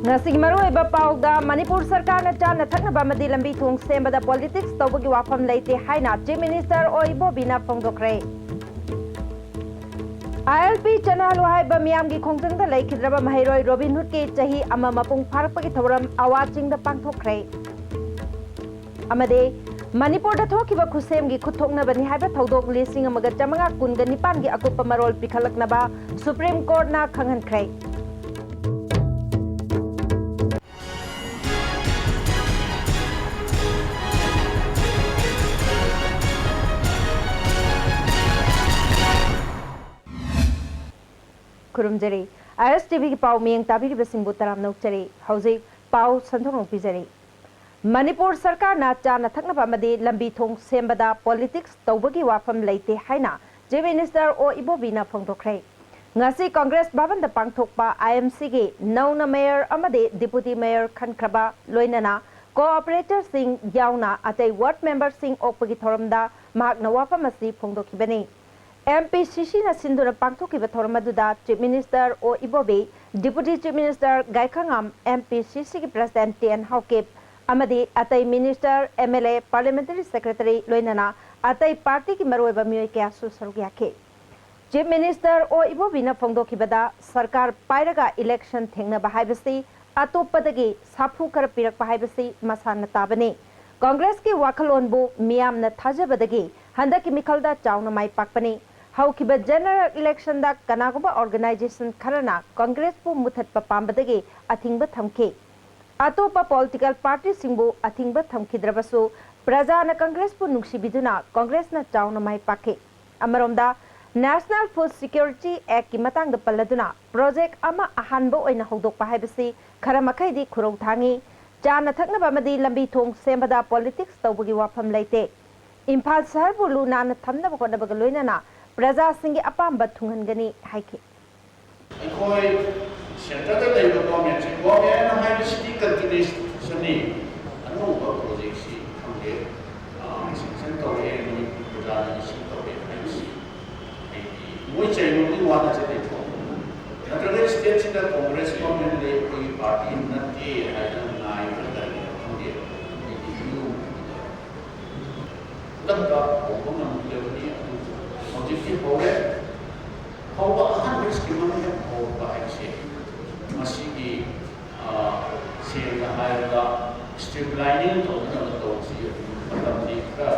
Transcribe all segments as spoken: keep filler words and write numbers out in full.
ꯉꯁꯤꯒꯤ ꯃꯔꯨꯑꯣꯏꯕ ꯄꯥꯎꯗ, ꯃꯅꯤꯄꯨꯔ ꯁꯔꯀꯥꯔꯅ ꯆꯥꯅ ꯊꯛꯅꯕ ꯑꯃꯗꯤ ꯂꯝꯕꯤ ꯊꯣꯡ ꯁꯦꯝꯕꯗ politics ꯇꯧꯕꯒꯤ ꯋꯥꯐꯝ ꯂꯩꯇꯦ ꯍꯥꯏꯅ Chief Minister ꯑꯣ ꯏꯕꯣꯕꯤꯅ ꯐꯣꯡꯗꯣꯛꯈ꯭ꯔꯦ꯫ ILP ꯆꯠꯅꯍꯜꯂꯨ ꯍꯥꯏꯕ ꯃꯤꯌꯥꯝꯒꯤ ꯈꯣꯡꯖꯪꯗ ꯂꯩꯈꯤꯗ꯭ꯔꯕ ꯃꯍꯩꯔꯣꯏ ꯔꯣꯕꯤꯟ ꯍꯨꯗꯀꯤ ꯆꯍꯤ ꯑꯃ ꯃꯄꯨꯡ ꯐꯥꯔꯛꯄꯒꯤ ꯊꯧꯔꯝ ꯑꯋꯥ ꯆꯤꯡꯗ ꯄꯥꯡꯊꯣꯛꯈ꯭ꯔꯦ꯫ ꯑꯃꯗꯤ ꯃꯅꯤꯄꯨꯔꯗ ꯊꯣꯛꯈꯤꯕ ꯈꯨꯠꯁꯦꯝꯒꯤ ꯈꯨꯠꯊꯣꯛꯅꯕꯅꯤ ꯍꯥꯏꯕ ꯊꯧꯗꯣꯛ ꯂꯤꯁꯤꯡ ꯑꯃꯒ ꯆꯥꯃꯉꯥ ꯀꯨꯟꯒ ꯅꯤꯄꯥꯟꯒꯤ ꯑꯀꯨꯞꯄ ꯃꯔꯣꯜ ꯄꯤꯈꯠꯂꯛꯅꯕ Supreme Courtꯅ ꯈꯪꯍꯟꯈ꯭ꯔꯦ꯫ ꯈꯨꯔꯨꯝꯖꯔꯤ꯫ ISTVꯒꯤ ꯄꯥꯎ ꯃꯤꯠꯌꯦꯡ ꯇꯥꯕꯤꯔꯤꯕꯁꯤꯡꯕꯨ ꯇꯔꯥꯝꯅ ꯑꯣꯛꯆꯔꯤ꯫ ꯍꯧꯖꯤꯛ ꯄꯥꯎ ꯁꯟꯗꯣꯛꯅ ꯄꯤꯖꯔꯤ꯫ ꯃꯅꯤꯄꯨꯔ ꯁꯔꯀꯥꯔꯅ ꯆꯥꯅ ꯊꯛꯅꯕ ꯑꯃꯗꯤ ꯂꯝꯕꯤ ꯊꯣꯡ ꯁꯦꯝꯕꯗ politics ꯇꯧꯕꯒꯤ ꯋꯥꯐꯝ ꯂꯩꯇꯦ ꯍꯥꯏꯅ Chief Minister ꯑꯣ ꯏꯕꯣꯕꯤꯅ ꯐꯣꯡꯗꯣꯛꯈ꯭ꯔꯦ꯫ ꯉꯁꯤ Congress ꯚꯕꯟꯗ ꯄꯥꯡꯊꯣꯛꯄ IMCꯒꯤ ꯅꯧꯅ mayor ꯑꯃꯗꯤ deputy mayor ꯈꯟꯈ꯭ꯔꯕ, ꯂꯣꯏꯅꯅ co-operatorꯁꯤꯡ ꯌꯥꯎꯅ ꯑꯇꯩ ward memberꯁꯤꯡ ꯑꯣꯛꯄꯒꯤ ꯊꯧꯔꯝꯗ ꯃꯍꯥꯛꯅ ꯋꯥꯐꯝ ꯑꯁꯤ ꯐꯣꯡꯗꯣꯛꯈꯤꯕꯅꯤ꯫ MPCCꯅ ꯁꯤꯟꯗꯨꯅ ꯄꯥꯡꯊꯣꯛꯈꯤꯕ ꯊꯧꯔꯝ ꯑꯗꯨꯗ Chief Minister O Ibobi, Deputy Chief Minister Gaikhangam, MPCCꯒꯤ President ꯇꯤ ꯑꯦꯟ ꯍꯥꯎꯀꯤꯞ ꯑꯃꯗꯤ ꯑꯇꯩ minister, MLA, parliamentary secretary, ꯂꯣꯏꯅꯅ ꯑꯇꯩ partyꯒꯤ ꯃꯔꯨꯑꯣꯏꯕ ꯃꯤꯑꯣꯏ ꯀꯌꯥꯁꯨ ꯁꯔꯨꯛ ꯌꯥꯈꯤ꯫ Chief Minister ꯑꯣ ꯏꯕꯣꯕꯤꯅ ꯐꯣꯡꯗꯣꯛꯈꯤꯕꯗ, ꯁꯔꯀꯥꯔ ꯄꯥꯏꯔꯒ election ꯊꯦꯡꯅꯕ ꯍꯥꯏꯕꯁꯤ ꯑꯇꯣꯞꯄꯗꯒꯤ ꯁꯥꯐꯨ ꯈꯔ ꯄꯤꯔꯛꯄ ꯍꯥꯏꯕꯁꯤ ꯃꯁꯥꯅ ꯇꯥꯕꯅꯤ꯫ Congressꯀꯤ ꯋꯥꯈꯜꯂꯣꯟꯕꯨ ꯃꯤꯌꯥꯝꯅ ꯊꯥꯖꯕꯗꯒꯤ ꯍꯟꯗꯛꯀꯤ ꯃꯤꯈꯜꯗ ꯆꯥꯎꯅ ꯃꯥꯏ ꯄꯥꯛꯄꯅꯤ꯫ ꯍꯧꯈꯤꯕ general electionꯗ ꯀꯅꯥꯒꯨꯝꯕ organization ꯈꯔꯅ Congressꯄꯨ ꯃꯨꯊꯠꯄ ꯄꯥꯝꯕꯗꯒꯤ ꯑꯊꯤꯡꯕ ꯊꯝꯈꯤ꯫ ꯑꯇꯣꯞꯄ political partyꯁꯤꯡꯕꯨ ꯑꯊꯤꯡꯕ ꯊꯝꯈꯤꯗ꯭ꯔꯕꯁꯨ, ꯄ꯭ꯔꯖꯥꯅ Congressꯄꯨ ꯅꯨꯡꯁꯤꯕꯤꯗꯨꯅ Congressꯅ ꯆꯥꯎꯅ ꯃꯥꯏ ꯄꯥꯛꯈꯤ꯫ ꯑꯃꯔꯣꯝꯗ, National Food Security Actꯀꯤ ꯃꯇꯥꯡꯗ ꯄꯜꯂꯗꯨꯅ, project ꯑꯃ ꯑꯍꯥꯟꯕ ꯑꯣꯏꯅ ꯍꯧꯗꯣꯛꯄ ꯍꯥꯏꯕꯁꯤ ꯈꯔ ꯃꯈꯩꯗꯤ ꯈꯨꯔꯧ ꯊꯥꯡꯉꯤ꯫ ꯆꯥꯅ ꯊꯛꯅꯕ ꯑꯃꯗꯤ ꯂꯝꯕꯤ ꯊꯣꯡ ꯁꯦꯝꯕꯗ politics ꯇꯧꯕꯒꯤ ꯋꯥꯐꯝ ꯂꯩꯇꯦ꯫ ꯏꯝꯐꯥꯜ ꯁꯍꯔꯕꯨ ꯂꯨ ꯅꯥꯟꯅ ꯊꯝꯅꯕ ꯍꯣꯠꯅꯕꯒ ꯂꯣꯏꯅꯅ ꯄ꯭ꯔꯖꯥꯁꯤꯡꯒꯤ ꯑꯄꯥꯝꯕ ꯊꯨꯡꯍꯟꯒꯅꯤ ꯍꯥꯏꯈꯤ꯫ ꯑꯩꯈꯣꯏ centreꯗ ꯂꯩꯕ governmentꯁꯤ, government ꯍꯥꯏꯕꯁꯤꯗꯤ continuationꯅꯤ꯫ ꯑꯅꯧꯕ projectꯁꯤ ꯈꯪꯗꯦ, ꯑ, sanction ꯇꯧꯔꯦ, ꯅꯣꯏ ꯄ꯭ꯔꯖꯥꯅ issue ꯇꯧꯔꯦ ꯍꯥꯏꯕꯁꯤ, ꯍꯥꯏꯗꯤ, ꯃꯣꯏ ꯆꯩꯕꯒꯤ ꯋꯥ ꯅꯠꯆꯗꯦꯀꯣ꯫ ꯅꯠꯇ꯭ꯔꯒ ꯁ꯭ꯇꯦꯠꯁꯤꯗ ꯀꯣꯡꯒ꯭ꯔꯦꯁ ꯒꯣꯔꯃꯦꯟ ꯂꯩ, ꯑꯩꯈꯣꯏꯒꯤ ꯄꯥꯔꯇꯤ ꯅꯠꯇꯦ ꯍꯥꯏꯗꯅ ꯉꯥꯏꯕ ꯀꯔꯤꯒꯤꯅꯣ ꯈꯪꯗꯦ꯫ ꯑꯩꯗꯤ ꯈꯨꯗꯛꯇ ꯍꯧꯕ ꯉꯝꯈꯤꯗꯕꯅꯤ꯫ ꯑꯗꯨꯕꯨ ꯍꯧꯖꯤꯛꯇꯤ ꯍꯧꯔꯦ꯫ ꯍꯧꯕ ꯑꯍꯥꯟꯕ ꯁ꯭ꯀꯤꯝ ꯑꯃ ꯍꯦꯛ ꯍꯧꯔꯛꯄ ꯍꯥꯏꯕꯁꯦ ꯃꯁꯤꯒꯤ, ꯑ, ꯁꯦꯡꯅ ꯍꯥꯏꯔꯕꯗ ꯁ꯭ꯇ꯭ꯔꯤꯝꯂꯥꯏꯅꯤꯡ ꯇꯧꯅꯅꯕ ꯇꯧꯕꯁꯤ ꯃꯇꯝꯗꯤ ꯈꯔ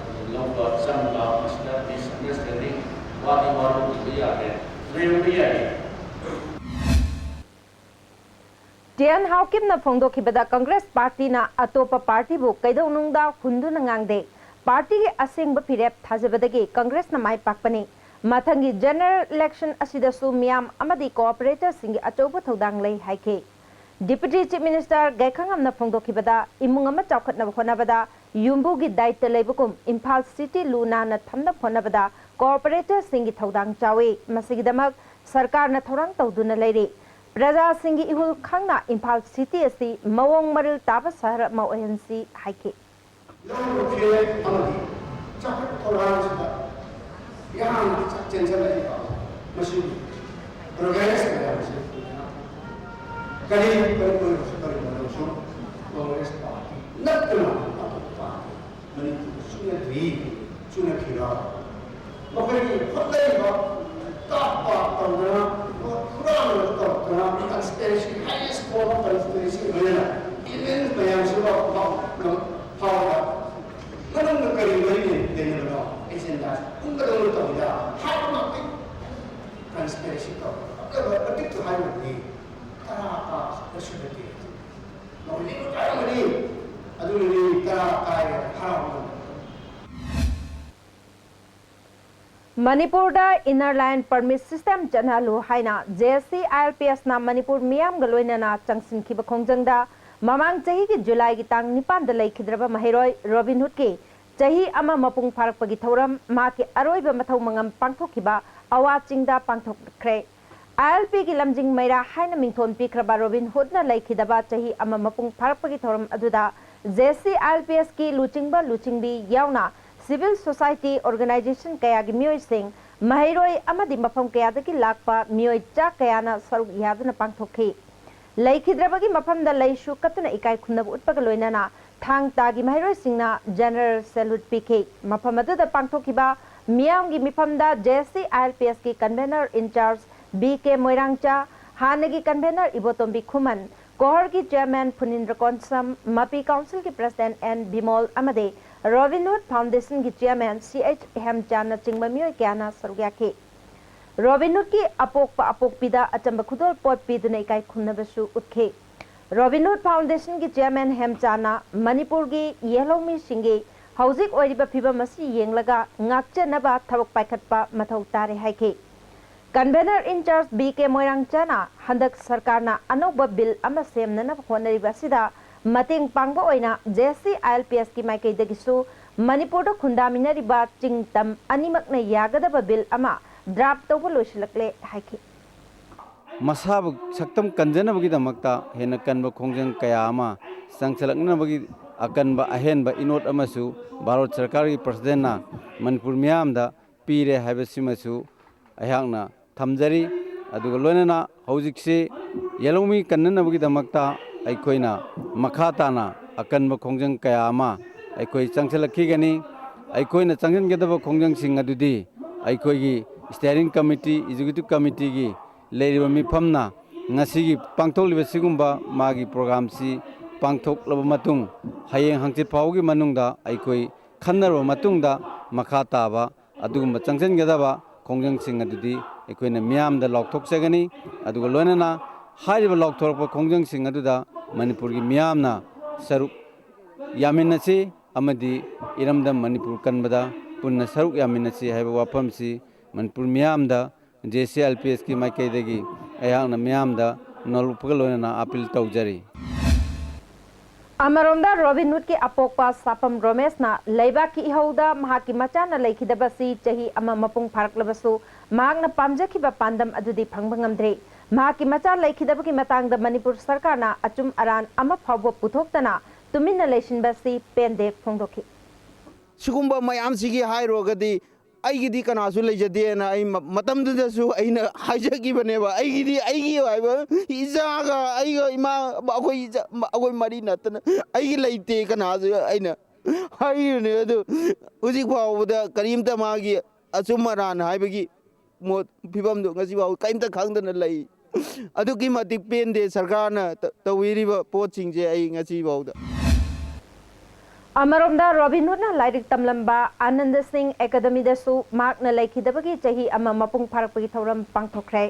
ꯑꯗꯨꯝ ꯂꯧꯕ ꯆꯪꯕ, ꯃꯁꯤꯗ ꯃꯤꯁꯑꯟꯗꯔꯁ꯭ꯇꯦꯟꯗꯤꯡ, ꯋꯥꯗꯤ ꯋꯥꯔꯧꯕꯤꯕ ꯌꯥꯗꯦ, ꯂꯩꯔꯝꯕ ꯌꯥꯏ꯫ ꯇꯤ ꯑꯦꯟ ꯍꯥꯎꯀꯤꯞꯅ ꯐꯣꯡꯗꯣꯛꯈꯤꯕꯗ ꯀꯪꯒ꯭ꯔꯦꯁ ꯄꯥꯔꯇꯤꯅ ꯑꯇꯣꯞꯄ ꯄꯥꯔꯇꯤꯕꯨ ꯀꯩꯗꯧꯅꯨꯡꯗ ꯍꯨꯟꯗꯨꯅ ꯉꯥꯡꯗꯦ꯫ ꯄꯥꯔꯇꯤꯒꯤ ꯑꯁꯦꯡꯕ ꯐꯤꯔꯦꯞ ꯊꯥꯖꯕꯗꯒꯤ ꯀꯪꯒ꯭ꯔꯦꯁꯅ ꯃꯥꯏ ꯄꯥꯛꯄꯅꯤ꯫ ꯃꯊꯪꯒꯤ ꯖꯦꯅꯔꯦꯜ ꯏꯂꯦꯛꯁꯟ ꯑꯁꯤꯗꯁꯨ ꯃꯤꯌꯥꯝ ꯑꯃꯗꯤ ꯀꯣꯑꯣꯄꯔꯦꯇꯔꯁꯤꯡꯒꯤ ꯑꯆꯧꯕ ꯊꯧꯗꯥꯡ ꯂꯩ ꯍꯥꯏꯈꯤ꯫ ꯗꯤꯄꯨꯇꯤ ꯆꯤꯐ ꯃꯤꯅꯤꯁꯇꯔ ꯒꯥꯏꯈꯪꯉꯝꯅ ꯐꯣꯡꯗꯣꯛꯈꯤꯕꯗ, ꯏꯃꯨꯡ ꯑꯃ ꯆꯥꯎꯈꯠꯅꯕ ꯍꯣꯠꯅꯕꯗ ꯌꯨꯝꯕꯨꯒꯤ ꯗꯥꯏꯇ ꯂꯩꯕꯒꯨꯝ ꯏꯝꯐꯥꯜ ꯁꯤꯇꯤ ꯂꯨ ꯅꯥꯟꯅ ꯊꯝꯅꯕ ꯍꯣꯠꯅꯕꯗ ꯀꯣꯑꯣꯄꯔꯦꯇꯔꯁꯤꯡꯒꯤ ꯊꯧꯗꯥꯡ ꯆꯥꯎꯏ꯫ ꯃꯁꯤꯒꯤꯗꯃꯛ ꯁꯔꯀꯥꯔꯅ ꯊꯧꯔꯥꯡ ꯇꯧꯗꯨꯅ ꯂꯩꯔꯤ꯫ ꯄ꯭ꯔꯖꯥꯁꯤꯡꯒꯤ ꯏꯍꯨꯜ ꯈꯪꯅ ꯏꯝꯐꯥꯜ ꯁꯤꯇꯤ ꯑꯁꯤ ꯃꯑꯣꯡ ꯃꯔꯤꯜ ꯇꯥꯕ ꯁꯍꯔ ꯑꯃ ꯑꯣꯏꯍꯟꯁꯤ ꯍꯥꯏꯈꯤ꯫ ꯂꯧꯔꯤꯕ ꯐꯤꯔꯦꯞ ꯑꯃꯗꯤ ꯆꯥꯎꯈꯠ ꯊꯧꯔꯥꯡꯁꯤꯗ ꯌꯥꯝꯅ ꯆꯦꯟꯁꯤꯜꯂꯛꯏꯕ ꯃꯁꯤꯒꯤ ꯄ꯭ꯔꯣꯒ꯭ꯔꯦꯁ ꯃꯌꯥꯝꯁꯤ ꯀꯔꯤ ꯀꯔꯤ ꯑꯣꯏꯔꯁꯨ ꯀꯔꯤ ꯑꯣꯏꯔꯁꯨ ꯀꯣꯡꯒ꯭ꯔꯦꯁ ꯄꯥꯔꯇꯤ ꯅꯠꯇꯅ ꯑꯇꯣꯞꯄ ꯄꯥꯔꯇꯤ ꯃꯅꯤꯄꯨꯔꯗ ꯆꯨꯅꯗ꯭ꯔꯤ, ꯆꯨꯅꯈꯤꯔꯣꯏ꯫ ꯃꯈꯣꯏꯒꯤ ꯍꯣꯠꯅꯔꯤꯕ ꯀꯥꯞꯄ ꯇꯧꯗꯅ, ꯍꯨꯔꯥꯟꯕ ꯇꯧꯗꯅ, conspiracy, highest form of conspiracy ꯑꯣꯏꯅ ꯏꯂꯤꯒꯦꯜ ꯃꯌꯥꯝꯁꯤꯐꯥꯎ ꯐꯥꯎꯕ ꯃꯅꯨꯡꯗ ꯀꯔꯤ ꯃꯔꯤ ꯂꯩꯅꯕꯅꯣ? ꯑꯦꯖꯦꯟꯗꯥꯁꯤ ꯄꯨꯟꯕꯗꯧꯅ ꯇꯧꯕ ꯌꯥꯕ ꯍꯥꯏꯕꯃꯛꯇꯤ conspiracy ꯇꯧꯕ ꯃꯇꯤꯛꯇꯨ ꯍꯥꯏꯕꯗꯤ ꯇꯔꯥ ꯀꯥꯕꯁꯨ ꯀꯩꯁꯨ ꯅꯠꯇꯦ꯫ ꯃꯈꯣꯏ ꯂꯤꯡꯕ ꯀꯥꯏꯔꯝꯒꯅꯤ꯫ ꯑꯗꯨꯅꯅꯤ ꯇꯔꯥ ꯀꯥꯏꯔꯦ ꯍꯔꯥꯎꯕ꯫ ꯃꯅꯤꯄꯨꯔꯗ Inner Line Permit System ꯆꯠꯅꯍꯜꯂꯨ ꯍꯥꯏꯅ J S C I L P ꯑꯦꯁꯅ Manipur ꯃꯤꯌꯥꯝꯒ ꯂꯣꯏꯅꯅ ꯆꯪꯁꯤꯟꯈꯤꯕ ꯈꯣꯡꯖꯪꯗ ꯃꯃꯥꯡ ꯆꯍꯤꯒꯤ ꯖꯨꯂꯥꯏꯒꯤ ꯇꯥꯡ ꯅꯤꯄꯥꯟꯗ ꯂꯩꯈꯤꯗ꯭ꯔꯕ ꯃꯍꯩꯔꯣꯏ ꯔꯣꯕꯤꯟꯍꯨꯗꯀꯤ ꯆꯍꯤ ꯑꯃ ꯃꯄꯨꯡ ꯐꯥꯔꯛꯄꯒꯤ ꯊꯧꯔꯝ ꯃꯍꯥꯛꯀꯤ ꯑꯔꯣꯏꯕ ꯃꯊꯧ ꯃꯉꯝ ꯄꯥꯡꯊꯣꯛꯈꯤꯕ ꯑꯋꯥ ꯆꯤꯡꯗ ꯄꯥꯡꯊꯣꯛꯈ꯭ꯔꯦ꯫ ꯑꯥꯏ ꯑꯦꯜ ꯄꯤꯒꯤ ꯂꯝꯖꯤꯡ ꯃꯩꯔꯥ ꯍꯥꯏꯅ ꯃꯤꯡꯊꯣꯟ ꯄꯤꯈ꯭ꯔꯕ ꯔꯣꯕꯤꯟꯍꯨꯗꯅ ꯂꯩꯈꯤꯗꯕ ꯆꯍꯤ ꯑꯃ ꯃꯄꯨꯡ ꯐꯥꯔꯛꯄꯒꯤ ꯊꯧꯔꯝ ꯑꯗꯨꯗ J S C I L P ꯑꯦꯁꯀꯤ ꯂꯨꯆꯤꯡꯕ ꯂꯨꯆꯤꯡꯕꯤ ꯌꯥꯎꯅ civil society organization ꯀꯌꯥꯒꯤ ꯃꯤꯑꯣꯏꯁꯤꯡ ꯃꯍꯩꯔꯣꯏ ꯑꯃꯗꯤ ꯃꯐꯝ ꯀꯌꯥꯗꯒꯤ ꯂꯥꯛꯄ ꯃꯤꯑꯣꯏ ꯆꯥ ꯀꯌꯥꯅ ꯁꯔꯨꯛ ꯌꯥꯗꯨꯅ ꯄꯥꯡꯊꯣꯛꯈꯤ꯫ ꯂꯩꯈꯤꯗ꯭ꯔꯕꯒꯤ ꯃꯐꯝꯗ ꯂꯩꯁꯨ ꯀꯠꯇꯨꯅ ꯏꯀꯥꯏ ꯈꯨꯝꯅꯕ ꯎꯠꯄꯒ ꯂꯣꯏꯅꯅ ꯊꯥꯡ ꯇꯥꯒꯤ ꯃꯍꯩꯔꯣꯏꯁꯤꯡꯅ general salute ꯄꯤꯈꯤ꯫ ꯃꯐꯝ ꯑꯗꯨꯗ ꯄꯥꯡꯊꯣꯛꯈꯤꯕ ꯃꯤꯌꯥꯝꯒꯤ ꯃꯤꯐꯝꯗ J S C I L P S ꯀꯤ convener in charge B K ꯃꯣꯏꯔꯥꯡꯆꯥ, ꯍꯥꯟꯅꯒꯤ convener ꯏꯕꯣꯇꯣꯝꯕꯤ ꯈꯨꯃꯟ, ꯀꯣꯍꯔꯒꯤ chairman ꯐꯨꯅꯤꯟꯗ꯭ꯔ ꯀꯣꯟꯁꯝ, ꯃꯄꯤ council ꯒꯤ president N ꯕꯤꯃꯣꯜ ꯑꯃꯗꯤ Robin Hood Foundation ꯒꯤ chairman C H ꯍꯦꯝꯆꯥꯟꯅꯆꯤꯡꯕ ꯃꯤꯑꯣꯏ ꯀꯌꯥꯅ ꯁꯔꯨꯛ ꯌꯥꯈꯤ꯫ Robin Hood ꯀꯤ ꯑꯄꯣꯛꯄ ꯑꯄꯣꯛꯄꯤꯗ ꯑꯆꯝꯕ ꯈꯨꯗꯣꯜ ꯄꯣꯠ ꯄꯤꯗꯨꯅ ꯏꯀꯥꯏ ꯈꯨꯝꯅꯕꯁꯨ ꯎꯠꯈꯤ꯫ Robin Hood Foundation ꯒꯤ chairman ꯍꯦꯝꯆꯥꯟꯅ ꯃꯅꯤꯄꯨꯔꯒꯤ ꯌꯦꯜꯍꯧꯃꯤꯁꯤꯡꯒꯤ ꯍꯧꯖꯤꯛ ꯑꯣꯏꯔꯤꯕ ꯐꯤꯕꯝ ꯑꯁꯤ ꯌꯦꯡꯂꯒ ꯉꯥꯛꯆꯅꯕ ꯊꯕꯛ ꯄꯥꯏꯈꯠꯄ ꯃꯊꯧ ꯇꯥꯔꯦ ꯍꯥꯏꯈꯤ꯫ Convener in charge B K ꯃꯣꯏꯔꯥꯡꯆꯥꯅ ꯍꯟꯗꯛ ꯁꯔꯀꯥꯔꯅ ꯑꯅꯧꯕ bill ꯑꯃ ꯁꯦꯝꯅꯅꯕ ꯍꯣꯠꯅꯔꯤꯕ ꯑꯁꯤꯗ ꯃꯇꯦꯡ ꯄꯥꯡꯕ ꯑꯣꯏꯅ J S C I L P S ꯀꯤ ꯃꯥꯏꯀꯩꯗꯒꯤꯁꯨ ꯃꯅꯤꯄꯨꯔꯗ ꯈꯨꯟꯗꯥꯃꯤꯟꯅꯔꯤꯕ ꯆꯤꯡ ꯇꯝ ꯑꯅꯤꯃꯛꯅ ꯌꯥꯒꯗꯕ bill ꯑꯃ draft ꯇꯧꯕ ꯂꯣꯏꯁꯤꯜꯂꯛꯂꯦ ꯍꯥꯏꯈꯤ꯫ ꯃꯁꯥꯕꯨ ꯁꯛꯇꯝ ꯀꯟꯖꯅꯕꯒꯤꯗꯃꯛꯇ ꯍꯦꯟꯅ ꯀꯟꯕ ꯈꯣꯡꯖꯪ ꯀꯌꯥ ꯑꯃ ꯆꯪꯁꯤꯜꯂꯛꯅꯕꯒꯤ ꯑꯀꯟꯕ ꯑꯍꯦꯟꯕ ꯏꯅꯣꯠ ꯑꯃꯁꯨ ꯚꯥꯔꯠ ꯁꯔꯀꯥꯔꯒꯤ president ꯅ ꯃꯅꯤꯄꯨꯔ ꯃꯤꯌꯥꯝꯗ ꯄꯤꯔꯦ ꯍꯥꯏꯕꯁꯤꯃꯁꯨ ꯑꯩꯍꯥꯛꯅ ꯊꯝꯖꯔꯤ꯫ ꯑꯗꯨꯒ ꯂꯣꯏꯅꯅ ꯍꯧꯖꯤꯛꯁꯤ ꯌꯦꯜꯍꯧꯃꯤ ꯀꯟꯅꯅꯕꯒꯤꯗꯃꯛꯇ ꯑꯩꯈꯣꯏꯅ ꯃꯈꯥ ꯇꯥꯅ ꯑꯀꯟꯕ ꯈꯣꯡꯖꯪ ꯀꯌꯥ ꯑꯃ ꯑꯩꯈꯣꯏ ꯆꯪꯁꯤꯜꯂꯛꯈꯤꯒꯅꯤ꯫ ꯑꯩꯈꯣꯏꯅ ꯆꯪꯁꯤꯟꯒꯗꯕ ꯈꯣꯡꯖꯪꯁꯤꯡ ꯑꯗꯨꯗꯤ ꯑꯩꯈꯣꯏꯒꯤ steering committee, executive committee ꯒꯤ ꯂꯩꯔꯤꯕ ꯃꯤꯐꯝꯅ ꯉꯁꯤꯒꯤ ꯄꯥꯡꯊꯣꯛꯂꯤꯕ ꯁꯤꯒꯨꯝꯕ ꯃꯥꯒꯤ program ꯁꯤ ꯄꯥꯡꯊꯣꯛꯂꯕ ꯃꯇꯨꯡ, ꯍꯌꯦꯡ ꯍꯪꯆꯤꯠ ꯐꯥꯎꯒꯤ ꯃꯅꯨꯡꯗ ꯑꯩꯈꯣꯏ ꯈꯟꯅꯔꯕ ꯃꯇꯨꯡꯗ ꯃꯈꯥ ꯇꯥꯕ ꯑꯗꯨꯒꯨꯝꯕ ꯆꯪꯁꯤꯟꯒꯗꯕ ꯈꯣꯡꯖꯪꯁꯤꯡ ꯑꯗꯨꯗꯤ ꯑꯩꯈꯣꯏꯅ ꯃꯤꯌꯥꯝꯗ ꯂꯥꯎꯊꯣꯛꯆꯒꯅꯤ꯫ ꯑꯗꯨꯒ ꯂꯣꯏꯅꯅ ꯍꯥꯏꯔꯤꯕ ꯂꯥꯎꯊꯣꯔꯛꯄ ꯈꯣꯡꯖꯪꯁꯤꯡ ꯑꯗꯨꯗ ꯃꯅꯤꯄꯨꯔꯒꯤ ꯃꯤꯌꯥꯝꯅ ꯁꯔꯨꯛ ꯌꯥꯃꯤꯟꯅꯁꯤ ꯑꯃꯗꯤ ꯏꯔꯝꯗꯝ ꯃꯅꯤꯄꯨꯔ ꯀꯟꯕꯗ ꯄꯨꯟꯅ ꯁꯔꯨꯛ ꯌꯥꯃꯤꯟꯅꯁꯤ ꯍꯥꯏꯕ ꯋꯥꯐꯝꯁꯤ ꯃꯅꯤꯄꯨꯔ ꯃꯤꯌꯥꯝꯗ J C I L P S ꯀꯤ ꯃꯥꯏꯀꯩꯗꯒꯤ ꯑꯩꯍꯥꯛꯅ ꯃꯤꯌꯥꯝꯗ ꯅꯣꯜꯂꯨꯛꯄꯒ ꯂꯣꯏꯅꯅ appeal ꯇꯧꯖꯔꯤ꯫ ꯑꯃꯔꯣꯝꯗ Robin Hood ꯀꯤ ꯑꯄꯣꯛꯄ ꯁꯥꯄꯝ ꯔꯣꯃꯦꯁꯅ ꯂꯩꯕꯥꯛꯀꯤ ꯏꯍꯧꯗ ꯃꯍꯥꯛꯀꯤ ꯃꯆꯥꯅ ꯂꯩꯈꯤꯗꯕꯁꯤ ꯆꯍꯤ ꯑꯃ ꯃꯄꯨꯡ ꯐꯥꯔꯛꯂꯕꯁꯨ ꯃꯍꯥꯛꯅ ꯄꯥꯝꯖꯈꯤꯕ ꯄꯥꯟꯗꯝ ꯑꯗꯨꯗꯤ ꯐꯪꯕ ꯉꯝꯗ꯭ꯔꯤ꯫ ꯃꯍꯥꯛꯀꯤ ꯃꯆꯥ ꯂꯩꯈꯤꯗꯕꯒꯤ ꯃꯇꯥꯡꯗ ꯃꯅꯤꯄꯨꯔ ꯁꯔꯀꯥꯔꯅ ꯑꯆꯨꯝ ꯑꯔꯥꯟ ꯑꯃ ꯐꯥꯎꯕ ꯄꯨꯊꯣꯛꯇꯅ ꯇꯨꯃꯤꯟꯅ ꯂꯩꯁꯤꯟꯕꯁꯤ ꯄꯦꯟꯗꯦ ꯐꯣꯡꯗꯣꯛꯈꯤ꯫ ꯁꯤꯒꯨꯝꯕ ꯃꯌꯥꯝꯁꯤꯒꯤ ꯍꯥꯏꯔꯨꯔꯒꯗꯤ ꯑꯩꯒꯤꯗꯤ ꯀꯅꯥꯁꯨ ꯂꯩꯖꯗꯦꯅ ꯑꯩ ꯃ-, ꯃꯇꯝꯗꯨꯗꯁꯨ ꯑꯩꯅ ꯍꯥꯏꯖꯈꯤꯕꯅꯦꯕ꯫ "ꯑꯩꯒꯤꯗꯤ ꯑꯩꯒꯤ ꯑꯣꯏꯕ ꯏꯆꯥꯒ ꯑꯩꯒ ꯏꯃꯥ, ꯑꯩꯈꯣꯏ ꯏꯆꯥ-, ꯑꯩꯈꯣꯏ ꯃꯔꯤ ꯅꯠꯇꯅ ꯑꯩꯒꯤ ꯂꯩꯇꯦ" ꯀꯅꯥꯁꯨ ꯑꯩꯅ ꯍꯥꯏꯔꯤꯕꯅꯦ꯫ ꯑꯗꯨ ꯍꯧꯖꯤꯛ ꯐꯥꯎꯕꯗ ꯀꯔꯤꯝꯇ ꯃꯥꯒꯤ ꯑꯆꯨꯝ ꯑꯔꯥꯟ ꯍꯥꯏꯕꯒꯤ ꯃꯣꯠ ꯐꯤꯕꯝꯗꯨ ꯉꯁꯤ ꯐꯥꯎ ꯀꯔꯤꯝꯇ ꯈꯪꯗꯅ ꯂꯩ꯫ ꯑꯗꯨꯛꯀꯤ ꯃꯇꯤꯛ ꯄꯦꯟꯗꯦ ꯁꯔꯀꯥꯔꯅ ꯇ-, ꯇꯧꯕꯤꯔꯤꯕ ꯄꯣꯠꯁꯤꯡꯁꯦ ꯑꯩ ꯉꯁꯤ ꯐꯥꯎꯗ꯫ ꯑꯃꯔꯣꯝꯗ ꯔꯣꯕꯤꯟ ꯍꯨꯗꯅ ꯂꯥꯏꯔꯤꯛ ꯇꯝꯂꯝꯕ ꯑꯥꯅꯟꯗ ꯁꯤꯡ ꯑꯦꯀꯥꯗꯃꯤꯗꯁꯨ ꯃꯍꯥꯛꯅ ꯂꯩꯈꯤꯗꯕꯒꯤ ꯆꯍꯤ ꯑꯃ ꯃꯄꯨꯡ ꯐꯥꯔꯛꯄꯒꯤ ꯊꯧꯔꯝ ꯄꯥꯡꯊꯣꯛꯈ꯭ꯔꯦ꯫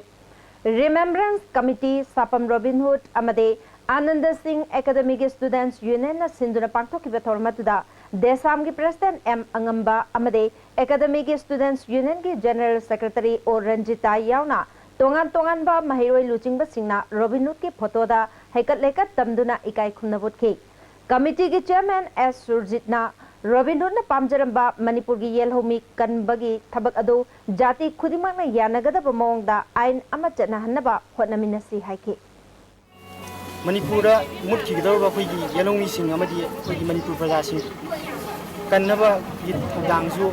ꯔꯤꯃꯦꯝꯕ꯭ꯔꯦꯟꯁ ꯀꯃꯤꯇꯤ, ꯁꯥꯄꯝ ꯔꯣꯕꯤꯟ ꯍꯨꯗ ꯑꯃꯗꯤ ꯑꯥꯅꯟꯗ ꯁꯤꯡ ꯑꯦꯀꯥꯗꯃꯤꯒꯤ ꯁ꯭ꯇꯨꯗꯦꯟꯠꯁ ꯌꯨꯅꯤꯌꯟꯅ ꯁꯤꯟꯗꯨꯅ ꯄꯥꯡꯊꯣꯛꯈꯤꯕ ꯊꯧꯔꯝ ꯑꯗꯨꯗ ꯗꯦꯁꯥꯝꯒꯤ ꯄ꯭ꯔꯦꯁꯤꯗꯦꯟꯠ ꯑꯦꯝ ꯑꯉꯝꯕ ꯑꯃꯗꯤ ꯑꯦꯀꯥꯗꯃꯤꯒꯤ ꯁ꯭ꯇꯨꯗꯦꯟꯠꯁ ꯌꯨꯅꯤꯌꯟꯒꯤ ꯖꯦꯅꯔꯦꯜ ꯁꯦꯀ꯭ꯔꯦꯇꯔꯤ ꯑꯣ ꯔꯟꯖꯤꯇꯥ ꯌꯥꯎꯅ ꯇꯣꯉꯥꯟ ꯇꯣꯉꯥꯟꯕ ꯃꯍꯩꯔꯣꯏ ꯂꯨꯆꯤꯡꯕꯁꯤꯡꯅ ꯔꯣꯕꯤꯟ ꯍꯨꯗꯀꯤ ꯐꯣꯇꯣꯗ ꯍꯩꯀꯠ ꯂꯩꯀꯠ ꯇꯝꯗꯨꯅ ꯏꯀꯥꯏ ꯈꯨꯝꯅꯕ ꯎꯠꯈꯤ꯫ ꯀꯃꯤꯇꯤꯒꯤ ꯆꯤꯌꯔꯃꯦꯟ ꯑꯦꯁ ꯁꯨꯔꯖꯤꯠꯅ ꯔꯣꯕꯤꯟ ꯍꯨꯗꯅ ꯄꯥꯝꯖꯔꯝꯕ ꯃꯅꯤꯄꯨꯔꯒꯤ ꯌꯦꯜꯍꯧꯃꯤ ꯀꯟꯕꯒꯤ ꯊꯕꯛ ꯑꯗꯨ ꯖꯥꯇꯤ ꯈꯨꯗꯤꯡꯃꯛꯅ ꯌꯥꯅꯒꯗꯕ ꯃꯑꯣꯡꯗ ꯑꯥꯏꯟ ꯑꯃ ꯆꯠꯅꯍꯟꯅꯕ ꯍꯣꯠꯅꯃꯤꯟꯅꯁꯤ ꯍꯥꯏꯈꯤ꯫ ꯃꯅꯤꯄꯨꯔꯗ ꯃꯨꯠꯈꯤꯒꯗꯧꯔꯕ ꯑꯩꯈꯣꯏꯒꯤ ꯌꯦꯜꯍꯧꯃꯤꯁꯤꯡ ꯑꯃꯗꯤ ꯑꯩꯈꯣꯏꯒꯤ ꯃꯅꯤꯄꯨꯔ ꯄ꯭ꯔꯖꯥꯁꯤꯡ ꯀꯟꯅꯕꯒꯤ ꯊꯧꯗꯥꯡꯁꯨ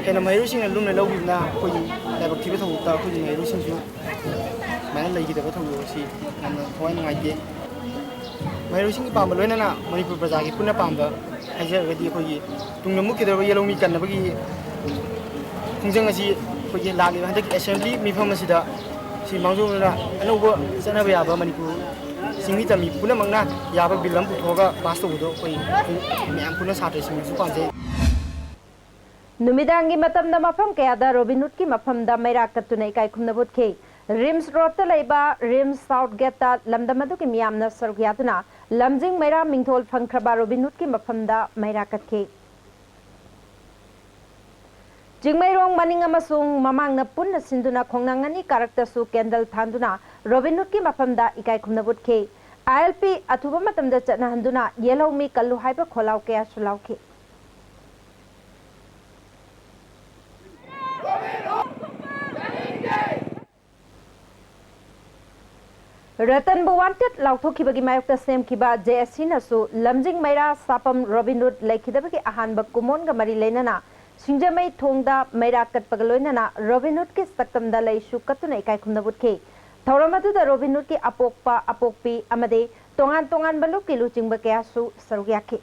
ꯍꯦꯟꯅ ꯃꯍꯩꯔꯣꯏꯁꯤꯡꯅ ꯂꯨꯝꯅ ꯂꯧꯈꯤꯕꯅ ꯑꯩꯈꯣꯏꯒꯤ ꯂꯥꯏꯕꯛ ꯊꯤꯕ ꯊꯧꯗꯣꯛꯇ ꯑꯩꯈꯣꯏꯒꯤ ꯃꯍꯩꯔꯣꯏꯁꯤꯡꯁꯨ ꯁꯨꯃꯥꯏꯅ ꯂꯩꯈꯤꯗꯕ ꯊꯧꯗꯣꯛ ꯑꯁꯤ ꯌꯥꯝꯅ ꯊꯋꯥꯏ ꯅꯨꯡꯉꯥꯏꯇꯦ꯫ ꯃꯍꯩꯔꯣꯏꯁꯤꯡꯒꯤ ꯄꯥꯝꯕ ꯂꯣꯏꯅꯅ ꯃꯅꯤꯄꯨꯔ ꯄ꯭ꯔꯖꯥꯒꯤ ꯄꯨꯟꯅ ꯄꯥꯝꯕ ꯍꯥꯏꯖꯔꯒꯗꯤ ꯑꯩꯈꯣꯏꯒꯤ ꯇꯨꯡꯗ ꯃꯨꯠꯈꯤꯗꯧꯔꯕ ꯌꯦꯜꯍꯧꯃꯤ ꯀꯟꯅꯕꯒꯤ ꯈꯣꯡꯖꯪ ꯑꯁꯤ ꯑꯩꯈꯣꯏꯒꯤ ꯂꯥꯛꯂꯤꯕ ꯍꯟꯗꯛꯀꯤ ꯑꯦꯁꯦꯝꯕ꯭ꯂꯤ ꯃꯤꯐꯝ ꯑꯁꯤꯗ ꯁꯤ ꯃꯥꯡꯖꯧꯅꯅ ꯑꯅꯧꯕ ꯆꯠꯅꯕ ꯌꯥꯕ ꯃꯅꯤꯄꯨꯔ ꯆꯤꯡꯃꯤ ꯇꯝꯃꯤ ꯄꯨꯝꯅꯃꯛꯅ ꯌꯥꯕ ꯕꯤꯜ ꯑꯃ ꯄꯨꯊꯣꯛꯑꯒ ꯄꯥꯁ ꯇꯧꯕꯗꯣ ꯑꯩꯈꯣꯏ ꯃꯌꯥꯝ ꯄꯨꯟꯅ ꯁꯥꯇ꯭ꯔꯁꯤꯡꯅꯁꯨ ꯄꯥꯝꯖꯩ꯫ ꯅꯨꯃꯤꯗꯥꯡꯒꯤ ꯃꯇꯝꯗ ꯃꯐꯝ ꯀꯌꯥꯗ ꯔꯣꯕꯤꯟ ꯍꯨꯗꯀꯤ ꯃꯐꯝꯗ ꯃꯩꯔꯥ ꯀꯠꯇꯨꯅ ꯏꯀꯥꯏ ꯈꯨꯝꯅꯕ ꯎꯠꯈꯤ꯫ ꯔꯤꯝꯁ ꯔꯣꯗꯇ ꯂꯩꯕ ꯔꯤꯝꯁ ꯁꯥꯎꯠ ꯒꯦꯠꯇ ꯂꯝꯗꯝ ꯑꯗꯨꯒꯤ ꯃꯤꯌꯥꯝꯅ ꯁꯔꯨꯛ ꯌꯥꯗꯨꯅ ꯂꯝꯖꯤꯡ ꯃꯩꯔꯥ ꯃꯤꯡꯊꯣꯜ ꯐꯪꯈ꯭ꯔꯕ ꯔꯣꯕꯤꯟ ꯍꯨꯗꯀꯤ ꯃꯐꯝꯗ ꯃꯩꯔꯥ ꯀꯠꯈꯤ꯫ ꯆꯤꯡꯃꯩꯔꯣꯡ ꯃꯅꯤꯡ ꯑꯃꯁꯨꯡ ꯃꯃꯥꯡꯅ ꯄꯨꯟꯅ ꯁꯤꯟꯗꯨꯅ ꯈꯣꯡꯅꯥꯡ ꯑꯅꯤ ꯀꯥꯔꯛꯇꯁꯨ ꯀꯦꯟꯗꯜ ꯊꯥꯟꯗꯨꯅ ꯔꯣꯕꯤꯟ ꯍꯨꯗꯀꯤ ꯃꯐꯝꯗ ꯏꯀꯥꯏ ꯈꯨꯝꯅꯕ ꯎꯠꯈꯤ꯫ ꯑꯥꯏ ꯑꯦꯜ ꯄꯤ ꯑꯊꯨꯕ ꯃꯇꯝꯗ ꯆꯠꯅꯍꯟꯗꯨꯅ ꯌꯦꯜꯍꯧꯃꯤ ꯀꯜꯂꯨ ꯍꯥꯏꯕ ꯈꯣꯜꯂꯥꯎ ꯀꯌꯥꯁꯨ ꯂꯥꯎꯈꯤ꯫ ꯔꯇꯟꯕꯨ ꯋꯥꯟꯇꯦꯗ ꯂꯥꯎꯊꯣꯛꯈꯤꯕꯒꯤ ꯃꯥꯌꯣꯛꯇ ꯁꯦꯝꯈꯤꯕ ꯖꯦ ꯑꯦꯁ ꯁꯤꯅꯁꯨ ꯂꯝꯖꯤꯡ ꯃꯩꯔꯥ ꯁꯥꯄꯝ ꯔꯣꯕꯤꯟ ꯍꯨꯗ ꯂꯩꯈꯤꯗꯕꯒꯤ ꯑꯍꯥꯟꯕ ꯀꯨꯝꯑꯣꯟꯒ ꯃꯔꯤ ꯂꯩꯅꯅ ꯁꯤꯡꯖꯃꯩ ꯊꯣꯡꯗ ꯃꯩꯔꯥ ꯀꯠꯄꯒ ꯂꯣꯏꯅꯅ ꯔꯣꯕꯤꯟ ꯍꯨꯗꯀꯤ ꯁꯛꯇꯝꯗ ꯂꯩꯁꯨ ꯀꯠꯇꯨꯅ ꯏꯀꯥꯏ ꯈꯨꯝꯅꯕ ꯎꯠꯈꯤ꯫ ꯊꯧꯔꯝ ꯑꯗꯨꯗ ꯔꯣꯕꯤꯟ ꯍꯨꯗꯀꯤ ꯑꯄꯣꯛꯄ, ꯑꯄꯣꯛꯄꯤ ꯑꯃꯗꯤ ꯇꯣꯉꯥꯟ ꯇꯣꯉꯥꯟꯕ ꯂꯨꯞꯀꯤ ꯂꯨꯆꯤꯡꯕ ꯀꯌꯥꯁꯨ ꯁꯔꯨꯛ ꯌꯥꯈꯤ꯫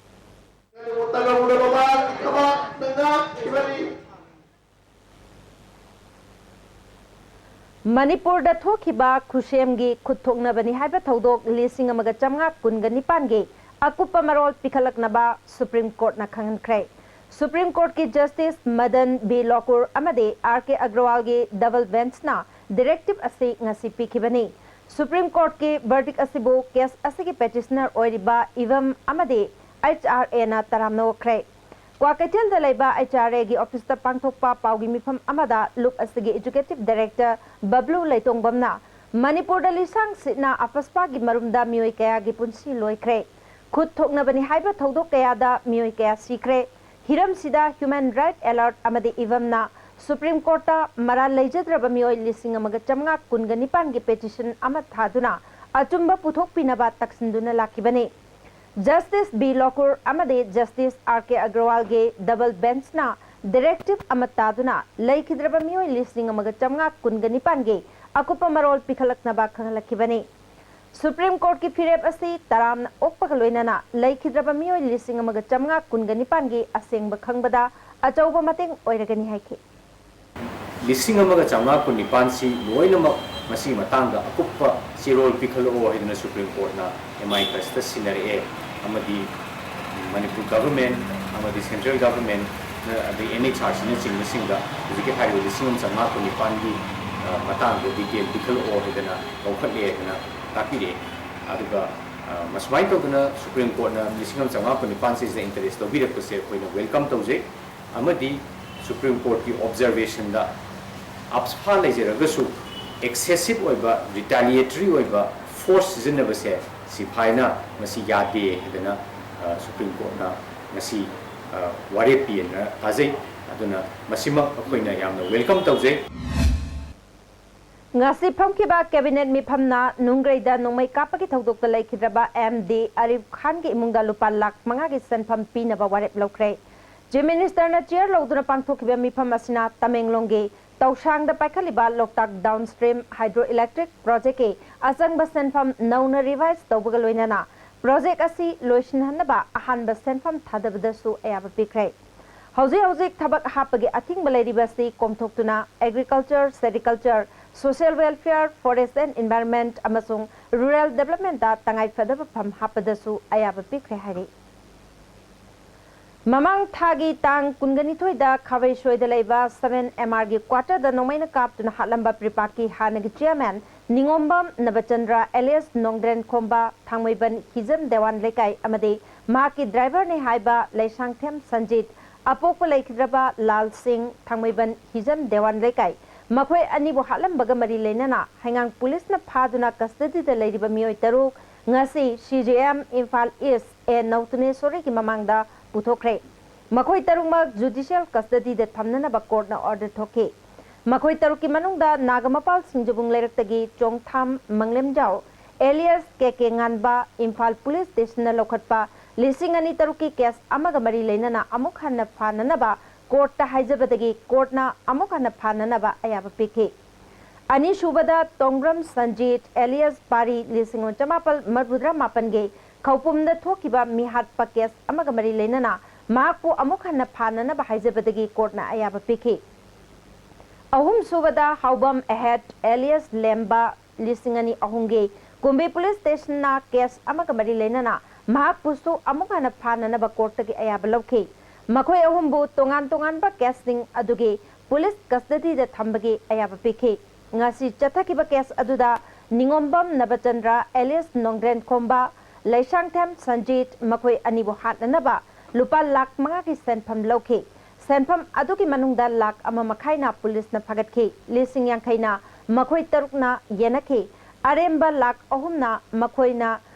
ꯃꯅꯤꯄꯨꯔꯗ ꯊꯣꯛꯈꯤꯕ ꯈꯨꯠꯁꯦꯝꯒꯤ ꯈꯨꯠ ꯊꯣꯛꯅꯕꯅꯤ ꯍꯥꯏꯕ ꯊꯧꯗꯣꯛ ꯂꯤꯁꯤꯡ ꯑꯃꯒ ꯆꯥꯃꯉꯥ ꯀꯨꯟꯒ ꯅꯤꯄꯥꯟꯒꯤ ꯑꯀꯨꯞꯄ ꯃꯔꯣꯜ ꯄꯤꯈꯠꯂꯛꯅꯕ ꯁꯨꯄ꯭ꯔꯤꯝ ꯀꯣꯔꯠꯅ ꯈꯪꯍꯟꯈ꯭ꯔꯦ꯫ ꯁꯨꯄ꯭ꯔꯤꯝ ꯀꯣꯔꯠꯀꯤ ꯖꯁꯇꯤꯁ ꯃꯗꯟ ꯕꯤ ꯂꯣꯀꯨꯔ ꯑꯃꯗꯤ ꯑꯥꯔ ꯀꯦ ꯑꯒ꯭ꯔꯋꯥꯜꯒꯤ ꯗꯕꯜ ꯕꯦꯟꯆꯅ ꯗꯤꯔꯦꯛꯇꯤꯚ ꯑꯁꯤ ꯉꯁꯤ ꯄꯤꯈꯤꯕꯅꯤ꯫ ꯁꯨꯄ꯭ꯔꯤꯝ ꯀꯣꯔꯠꯀꯤ ꯚꯔꯗꯤꯛ ꯑꯁꯤꯕꯨ ꯀꯦꯁ ꯑꯁꯤꯒꯤ ꯄꯦꯇꯤꯁꯅꯔ ꯑꯣꯏꯔꯤꯕ ꯏꯚꯝ ꯑꯃꯗꯤ ꯑꯩꯆ ꯑꯥꯔ ꯑꯦꯅ ꯇꯔꯥꯝꯅ ꯑꯣꯛꯈ꯭ꯔꯦ꯫ ꯀ꯭ꯋꯥꯀꯩꯊꯦꯜꯗ ꯂꯩꯕ ꯑꯩꯆ ꯑꯥꯔ ꯑꯦꯒꯤ ꯑꯣꯐꯤꯁꯇ ꯄꯥꯡꯊꯣꯛꯄ ꯄꯥꯎꯒꯤ ꯃꯤꯐꯝ ꯑꯃꯗ ꯂꯨꯞ ꯑꯁꯤꯒꯤ ꯑꯦꯛꯖꯤꯀ꯭ꯌꯨꯇꯤꯚ ꯗꯥꯏꯔꯦꯛꯇꯔ ꯕꯕ꯭ꯂꯨ ꯂꯩꯇꯣꯡꯕꯝꯅ ꯃꯅꯤꯄꯨꯔꯗ ꯂꯤꯁꯥꯡ ꯁꯤꯠꯅ ꯑꯐꯁꯄꯥꯒꯤ ꯃꯔꯨꯝꯗ ꯃꯤꯑꯣꯏ ꯀꯌꯥꯒꯤ ꯄꯨꯟꯁꯤ ꯂꯣꯏꯈ꯭ꯔꯦ꯫ ꯈꯨꯠ ꯊꯣꯛꯅꯕꯅꯤ ꯍꯥꯏꯕ ꯊꯧꯗꯣꯛ ꯀꯌꯥꯗ ꯃꯤꯑꯣꯏ ꯀꯌꯥ ꯁꯤꯈ꯭ꯔꯦ꯫ ꯍꯤꯔꯝꯁꯤꯗ ꯍ꯭ꯌꯨꯃꯦꯟ ꯔꯥꯏꯠ ꯑꯦꯂꯔꯠ ꯑꯃꯗꯤ ꯏꯚꯝꯅ ꯁꯨꯄ꯭ꯔꯤꯝ ꯀꯣꯔꯠꯇ ꯃꯔꯥꯜ ꯂꯩꯖꯗ꯭ꯔꯕ ꯃꯤꯑꯣꯏ ꯂꯤꯁꯤꯡ ꯑꯃꯒ ꯆꯥꯃꯉꯥ ꯀꯨꯟꯒ ꯅꯤꯄꯥꯟꯒꯤ ꯄꯦꯇꯤꯁꯟ ꯑꯃ ꯊꯥꯗꯨꯅ ꯑꯆꯨꯝꯕ ꯄꯨꯊꯣꯛꯄꯤꯅꯕ ꯇꯛꯁꯤꯟꯗꯨꯅ ꯂꯥꯛꯈꯤꯕꯅꯤ꯫ ꯖꯁꯇꯤꯁ ꯕꯤ ꯂꯣꯀꯨꯔ ꯑꯃꯗꯤ ꯖꯁꯇꯤꯁ ꯑꯥꯔ ꯀꯦ ꯑꯒ꯭ꯔꯋꯥꯜꯒꯤ ꯗꯕꯜ ꯕꯦꯟꯆꯅ ꯗꯤꯔꯦꯛꯇꯤꯚ ꯑꯃ ꯇꯥꯗꯨꯅ ꯂꯩꯈꯤꯗ꯭ꯔꯕ ꯃꯤꯑꯣꯏ ꯂꯤꯁꯤꯡ ꯑꯃꯒ ꯆꯥꯃꯉꯥ ꯀꯨꯟꯒ ꯅꯤꯄꯥꯟꯒꯤ ꯑꯀꯨꯞꯄ ꯃꯔꯣꯜ ꯄꯤꯈꯠꯂꯛꯅꯕ ꯈꯪꯍꯜꯂꯛꯈꯤꯕꯅꯤ꯫ ꯁꯨꯄ꯭ꯔꯤꯝ ꯀꯣꯔꯠꯀꯤ ꯐꯤꯔꯦꯞ ꯑꯁꯤ ꯇꯔꯥꯝꯅ ꯑꯣꯛꯄꯒ ꯂꯣꯏꯅꯅ ꯂꯩꯈꯤꯗ꯭ꯔꯕ ꯃꯤꯑꯣꯏ ꯂꯤꯁꯤꯡ ꯑꯃꯒ ꯆꯥꯃꯉꯥ ꯀꯨꯟꯒ ꯅꯤꯄꯥꯟꯒꯤ ꯑꯁꯦꯡꯕ ꯈꯪꯕꯗ ꯑꯆꯧꯕ ꯃꯇꯦꯡ ꯑꯣꯏꯔꯒꯅꯤ ꯍꯥꯏꯈꯤ꯫ ꯂꯤꯁꯤꯡ ꯑꯃꯒ ꯆꯥꯃꯉꯥ ꯀꯨꯟꯅꯤꯄꯥꯟꯁꯤ ꯂꯣꯏꯅꯃꯛ ꯃꯁꯤꯒꯤ ꯃꯇꯥꯡꯗ ꯑꯀꯨꯞꯄ ꯆꯦꯔꯣꯜ ꯄꯤꯈꯠꯂꯛꯑꯣ ꯍꯥꯏꯗꯨꯅ ꯁꯨꯄ꯭ꯔꯤꯝ ꯀꯣꯔꯠꯅ ꯑꯦꯝ ꯑꯥꯏ ꯀꯁꯇ ꯁꯤꯟꯅꯔꯛꯑꯦ ꯑꯃꯗꯤ ꯃꯅꯤꯄꯨꯔ ꯒꯚꯔꯟꯃꯦꯟ ꯑꯃꯗꯤ ꯁꯦꯟꯇ꯭ꯔꯦꯜ ꯒꯚꯔꯟꯃꯦꯟ ꯑꯗꯩ ꯑꯦꯟ ꯑꯩꯆ ꯑꯥꯔ ꯁꯤꯅꯆꯤꯡꯕꯁꯤꯡꯗ ꯍꯧꯖꯤꯛꯀꯤ ꯍꯥꯏꯔꯤꯕ ꯂꯤꯁꯤꯡ ꯑꯃ ꯆꯥꯃꯉꯥ ꯀꯨꯟꯅꯤꯄꯥꯟꯒꯤ, ꯑ, ꯃꯇꯥꯡꯗ ꯗꯤꯇꯦꯜ ꯄꯤꯈꯠꯂꯛꯑꯣ ꯍꯥꯏꯗꯅ ꯀꯧꯈꯠꯂꯦ ꯍꯥꯏꯗꯅ ꯇꯥꯛꯄꯤꯔꯛꯑꯦ꯫ ꯑꯗꯨꯒ, ꯑ, ꯃꯁꯨꯃꯥꯏꯅ ꯇꯧꯗꯅ ꯁꯨꯄ꯭ꯔꯤꯝ ꯀꯣꯔꯠꯅ ꯂꯤꯁꯤꯡ ꯑꯃ ꯆꯥꯃꯉꯥ ꯀꯨꯟꯅꯤꯄꯥꯟꯁꯤꯗ ꯏꯟꯇꯔꯦꯁ ꯂꯧꯕꯤꯔꯛꯄꯁꯦ ꯑꯩꯈꯣꯏꯅ ꯋꯦꯜꯀꯝ ꯇꯧꯖꯩ꯫ ꯑꯃꯗꯤ ꯁꯨꯄ꯭ꯔꯤꯝ ꯀꯣꯔꯠꯀꯤ ꯑꯣꯕꯖꯔꯕꯦꯁꯟꯗ ꯑꯞꯁꯐꯥ ꯂꯩꯖꯔꯒꯁꯨ ꯑꯦꯛꯁꯦꯁꯤꯚ ꯑꯣꯏꯕ, ꯔꯤꯇꯥꯂꯤꯌꯦꯇꯔꯤ ꯑꯣꯏꯕ ꯐꯣꯔꯁ ꯁꯤꯖꯤꯟꯅꯕꯁꯦ ꯁꯤꯐꯥꯏꯅ ꯃꯁꯤ ꯌꯥꯗꯦ ꯍꯥꯏꯗꯅ, ꯑ, ꯁꯨꯄ꯭ꯔꯤꯝ ꯀꯣꯔꯠꯅ ꯉꯁꯤ, ꯑ, ꯋꯥꯔꯦꯞ ꯄꯤꯌꯦꯅ ꯇꯥꯖꯩ꯫ ꯑꯗꯨꯅ ꯃꯁꯤꯃꯛ ꯑꯩꯈꯣꯏꯅ ꯌꯥꯝꯅ ꯋꯦꯜꯀꯝ ꯇꯧꯖꯩ꯫ ꯉꯁꯤ ꯐꯝꯈꯤꯕ ꯀꯦꯕꯤꯅꯦꯠ ꯃꯤꯐꯝꯅ ꯅꯨꯡꯒ꯭ꯔꯩꯗ ꯅꯣꯡꯃꯩ ꯀꯥꯞꯄꯒꯤ ꯊꯧꯗꯣꯛꯇ ꯂꯩꯈꯤꯗ꯭ꯔꯕ ꯑꯦꯝ ꯗꯤ ꯑꯔꯤꯐ ꯈꯥꯟꯒꯤ ꯏꯃꯨꯡꯗ ꯂꯨꯄꯥ ꯂꯥꯈ ꯃꯉꯥꯒꯤ ꯁꯦꯟꯐꯝ ꯄꯤꯅꯕ ꯋꯥꯔꯦꯞ ꯂꯧꯈ꯭ꯔꯦ꯫ Chief Minister ꯅ chair ꯂꯧꯗꯨꯅ ꯄꯥꯡꯊꯣꯛꯈꯤꯕ ꯃꯤꯐꯝ ꯑꯁꯤꯅ ꯇꯃꯦꯡꯂꯣꯡꯒꯤ ꯇꯧꯁꯥꯡꯗ ꯄꯥꯏꯈꯠꯂꯤꯕ ꯂꯣꯛꯇꯥꯛ downstream hydroelectric project ꯀꯤ ꯑꯆꯪꯕ ꯁꯦꯟꯐꯝ ꯅꯧꯅ revise ꯇꯧꯕꯒ ꯂꯣꯏꯅꯅ project ꯑꯁꯤ ꯂꯣꯏꯁꯤꯟꯍꯟꯅꯕ ꯑꯍꯥꯟꯕ ꯁꯦꯟꯐꯝ ꯊꯥꯗꯕꯗꯁꯨ ꯑꯌꯥꯕ ꯄꯤꯈ꯭ꯔꯦ꯫ ꯍꯧꯖꯤꯛ ꯍꯧꯖꯤꯛ ꯊꯕꯛ ꯍꯥꯞꯄꯒꯤ ꯑꯊꯤꯡꯕ ꯂꯩꯔꯤꯕ ꯑꯁꯤ ꯀꯣꯝꯊꯣꯛꯇꯨꯅ agriculture, sericulture, social welfare, forest and environment ꯑꯃꯁꯨꯡ rural development ꯇ ꯇꯉꯥꯏ ꯐꯗꯕ ꯐꯝ ꯍꯥꯞꯄꯗꯁꯨ ꯑꯌꯥꯕ ꯄꯤꯈ꯭ꯔꯦ ꯍꯥꯏꯔꯤ꯫ ꯃꯃꯥꯡ ꯊꯥꯒꯤ ꯇꯥꯡ ꯀꯨꯟꯒ ꯅꯤꯊꯣꯏꯗ ꯈꯥꯕꯩꯁꯣꯏꯗ ꯂꯩꯕ seven M R ꯒꯤ quarter ꯗ ꯅꯣꯡꯃꯩꯅ ꯀꯥꯞꯇꯨꯅ ꯍꯥꯠꯂꯝꯕ ꯄ꯭ꯔꯤꯄꯥꯛꯀꯤ ꯍꯥꯟꯅꯒꯤ chairman ꯅꯤꯉꯣꯝꯕꯝ ꯅꯕꯆꯟꯗ꯭ꯔ alias ꯅꯣꯡꯗ꯭ꯔꯦꯟ ꯈꯣꯝꯕ ꯊꯥꯡꯃꯩꯕꯟ ꯍꯤꯖꯝ ꯗꯦꯋꯥꯟ ꯂꯩꯀꯥꯏ ꯑꯃꯗꯤ ꯃꯍꯥꯛꯀꯤ driver ꯅꯤ ꯍꯥꯏꯕ ꯂꯩꯁꯥꯡꯊꯦꯝ ꯁꯟꯖꯤꯠ ꯑꯄꯣꯛꯄ ꯂꯩꯈꯤꯗ꯭ꯔꯕ ꯂꯥꯜ ꯁꯤꯡ ꯊꯥꯡꯃꯩꯕꯟ ꯍꯤꯖꯝ ꯗꯦꯋꯥꯟ ꯂꯩꯀꯥꯏ, ꯃꯈꯣꯏ ꯑꯅꯤꯕꯨ ꯍꯥꯠꯂꯝꯕꯒ ꯃꯔꯤ ꯂꯩꯅꯅ ꯍꯩꯉꯥꯡ ꯄꯨꯂꯤꯁꯅ ꯐꯥꯗꯨꯅ custody ꯗ ꯂꯩꯔꯤꯕ ꯃꯤꯑꯣꯏ ꯇꯔꯨꯛ ꯉꯁꯤ C J M Imphal East A ꯅꯧꯇꯨꯅꯦꯁꯣꯔꯤꯒꯤ ꯃꯃꯥꯡꯗ ꯄꯨꯊꯣꯛꯈ꯭ꯔꯦ꯫ ꯃꯈꯣꯏ ꯇꯔꯨꯛꯃꯛ judicial custody ꯗ ꯊꯝꯅꯅꯕ court ꯅ order ꯊꯣꯛꯈꯤ꯫ ꯃꯈꯣꯏ ꯇꯔꯨꯛꯀꯤ ꯃꯅꯨꯡꯗ ꯅꯥꯒꯥꯃꯄꯥꯜ ꯁꯤꯡꯖꯕꯨꯡ ꯂꯩꯔꯛꯇꯒꯤ ꯆꯣꯡꯊꯥꯝ ꯃꯪꯂꯦꯝꯖꯥꯎ alias K K ꯉꯥꯟꯕ ꯏꯝꯐꯥꯜ police station ꯅ ꯂꯧꯈꯠꯄ ꯂꯤꯁꯤꯡ ꯑꯅꯤ ꯇꯔꯨꯛꯀꯤ case ꯑꯃꯒ ꯃꯔꯤ ꯂꯩꯅꯅ ꯑꯃꯨꯛ ꯍꯟꯅ ꯐꯥꯅꯅꯕ court ꯇ ꯍꯥꯏꯖꯕꯗꯒꯤ court ꯅ ꯑꯃꯨꯛ ꯍꯟꯅ ꯐꯥꯅꯅꯕ ꯑꯌꯥꯕ ꯄꯤꯈꯤ꯫ ꯑꯅꯤꯁꯨꯕꯗ ꯇꯣꯡꯕ꯭ꯔꯝ ꯁꯟꯖꯤꯠ alias ꯄꯥꯔꯤ ꯂꯤꯁꯤꯡ ꯑꯃ ꯆꯃꯥꯄꯜ ꯃꯔꯤꯐꯨꯇꯔꯥ ꯃꯥꯄꯟꯒꯤ ꯈꯧꯄꯨꯝꯗ ꯊꯣꯛꯈꯤꯕ ꯃꯤꯍꯥꯠꯄ case ꯑꯃꯒ ꯃꯔꯤ ꯂꯩꯅꯅ ꯃꯍꯥꯛꯄꯨ ꯑꯃꯨꯛ ꯍꯟꯅ ꯐꯥꯅꯅꯕ ꯍꯥꯏꯖꯕꯗꯒꯤ court ꯅ ꯑꯌꯥꯕ ꯄꯤꯈꯤ꯫ ꯑꯍꯨꯝꯁꯨꯕꯗ ꯍꯥꯎꯕꯝ ꯑꯍꯦꯠ alias ꯂꯦꯝꯕ ꯂꯤꯁꯤꯡ ꯑꯅꯤ ꯑꯍꯨꯝꯒꯤ ꯀꯨꯝꯕꯤ police station ꯅ case ꯑꯃꯒ ꯃꯔꯤ ꯂꯩꯅꯅ ꯃꯍꯥꯛꯄꯨꯁꯨ ꯑꯃꯨꯛ ꯍꯟꯅ ꯐꯥꯅꯅꯕ court ꯇꯒꯤ ꯑꯌꯥꯕ ꯂꯧꯈꯤ꯫ ꯃꯈꯣꯏ ꯑꯍꯨꯝꯕꯨ ꯇꯣꯉꯥꯟ ꯇꯣꯉꯥꯟꯕ case ꯁꯤꯡ ꯑꯗꯨꯒꯤ police custody ꯗ ꯊꯝꯕꯒꯤ ꯑꯌꯥꯕ ꯄꯤꯈꯤ꯫ ꯉꯁꯤ ꯆꯠꯊꯈꯤꯕ case ꯑꯗꯨꯗ ꯅꯤꯉꯣꯝꯕꯝ ꯅꯕꯆꯟꯗ꯭ꯔ alias ꯅꯣꯡꯗ꯭ꯔꯦꯟ ꯈꯣꯝꯕ, ꯂꯩꯁꯥꯡꯊꯦꯝ ꯁꯟꯖꯤꯠ ꯃꯈꯣꯏ ꯑꯅꯤꯕꯨ ꯍꯥꯠꯅꯅꯕ ꯂꯨꯄꯥ ꯂꯥꯈ ꯃꯉꯥꯒꯤ ꯁꯦꯟꯐꯝ ꯂꯧꯈꯤ꯫ ꯁꯦꯟꯐꯝ ꯑꯗꯨꯒꯤ ꯃꯅꯨꯡꯗ ꯂꯥꯈ ꯑꯃ ꯃꯈꯥꯏꯅ police ꯅ ꯐꯥꯒꯠꯈꯤ, ꯂꯤꯁꯤꯡ ꯌꯥꯡꯈꯩꯅ ꯃꯈꯣꯏ ꯇꯔꯨꯛꯅ ꯌꯦꯟꯅꯈꯤ, ꯑꯔꯦꯝꯕ ꯂꯥꯈ ꯑꯍꯨꯝꯅ ꯃꯈꯣꯏꯅ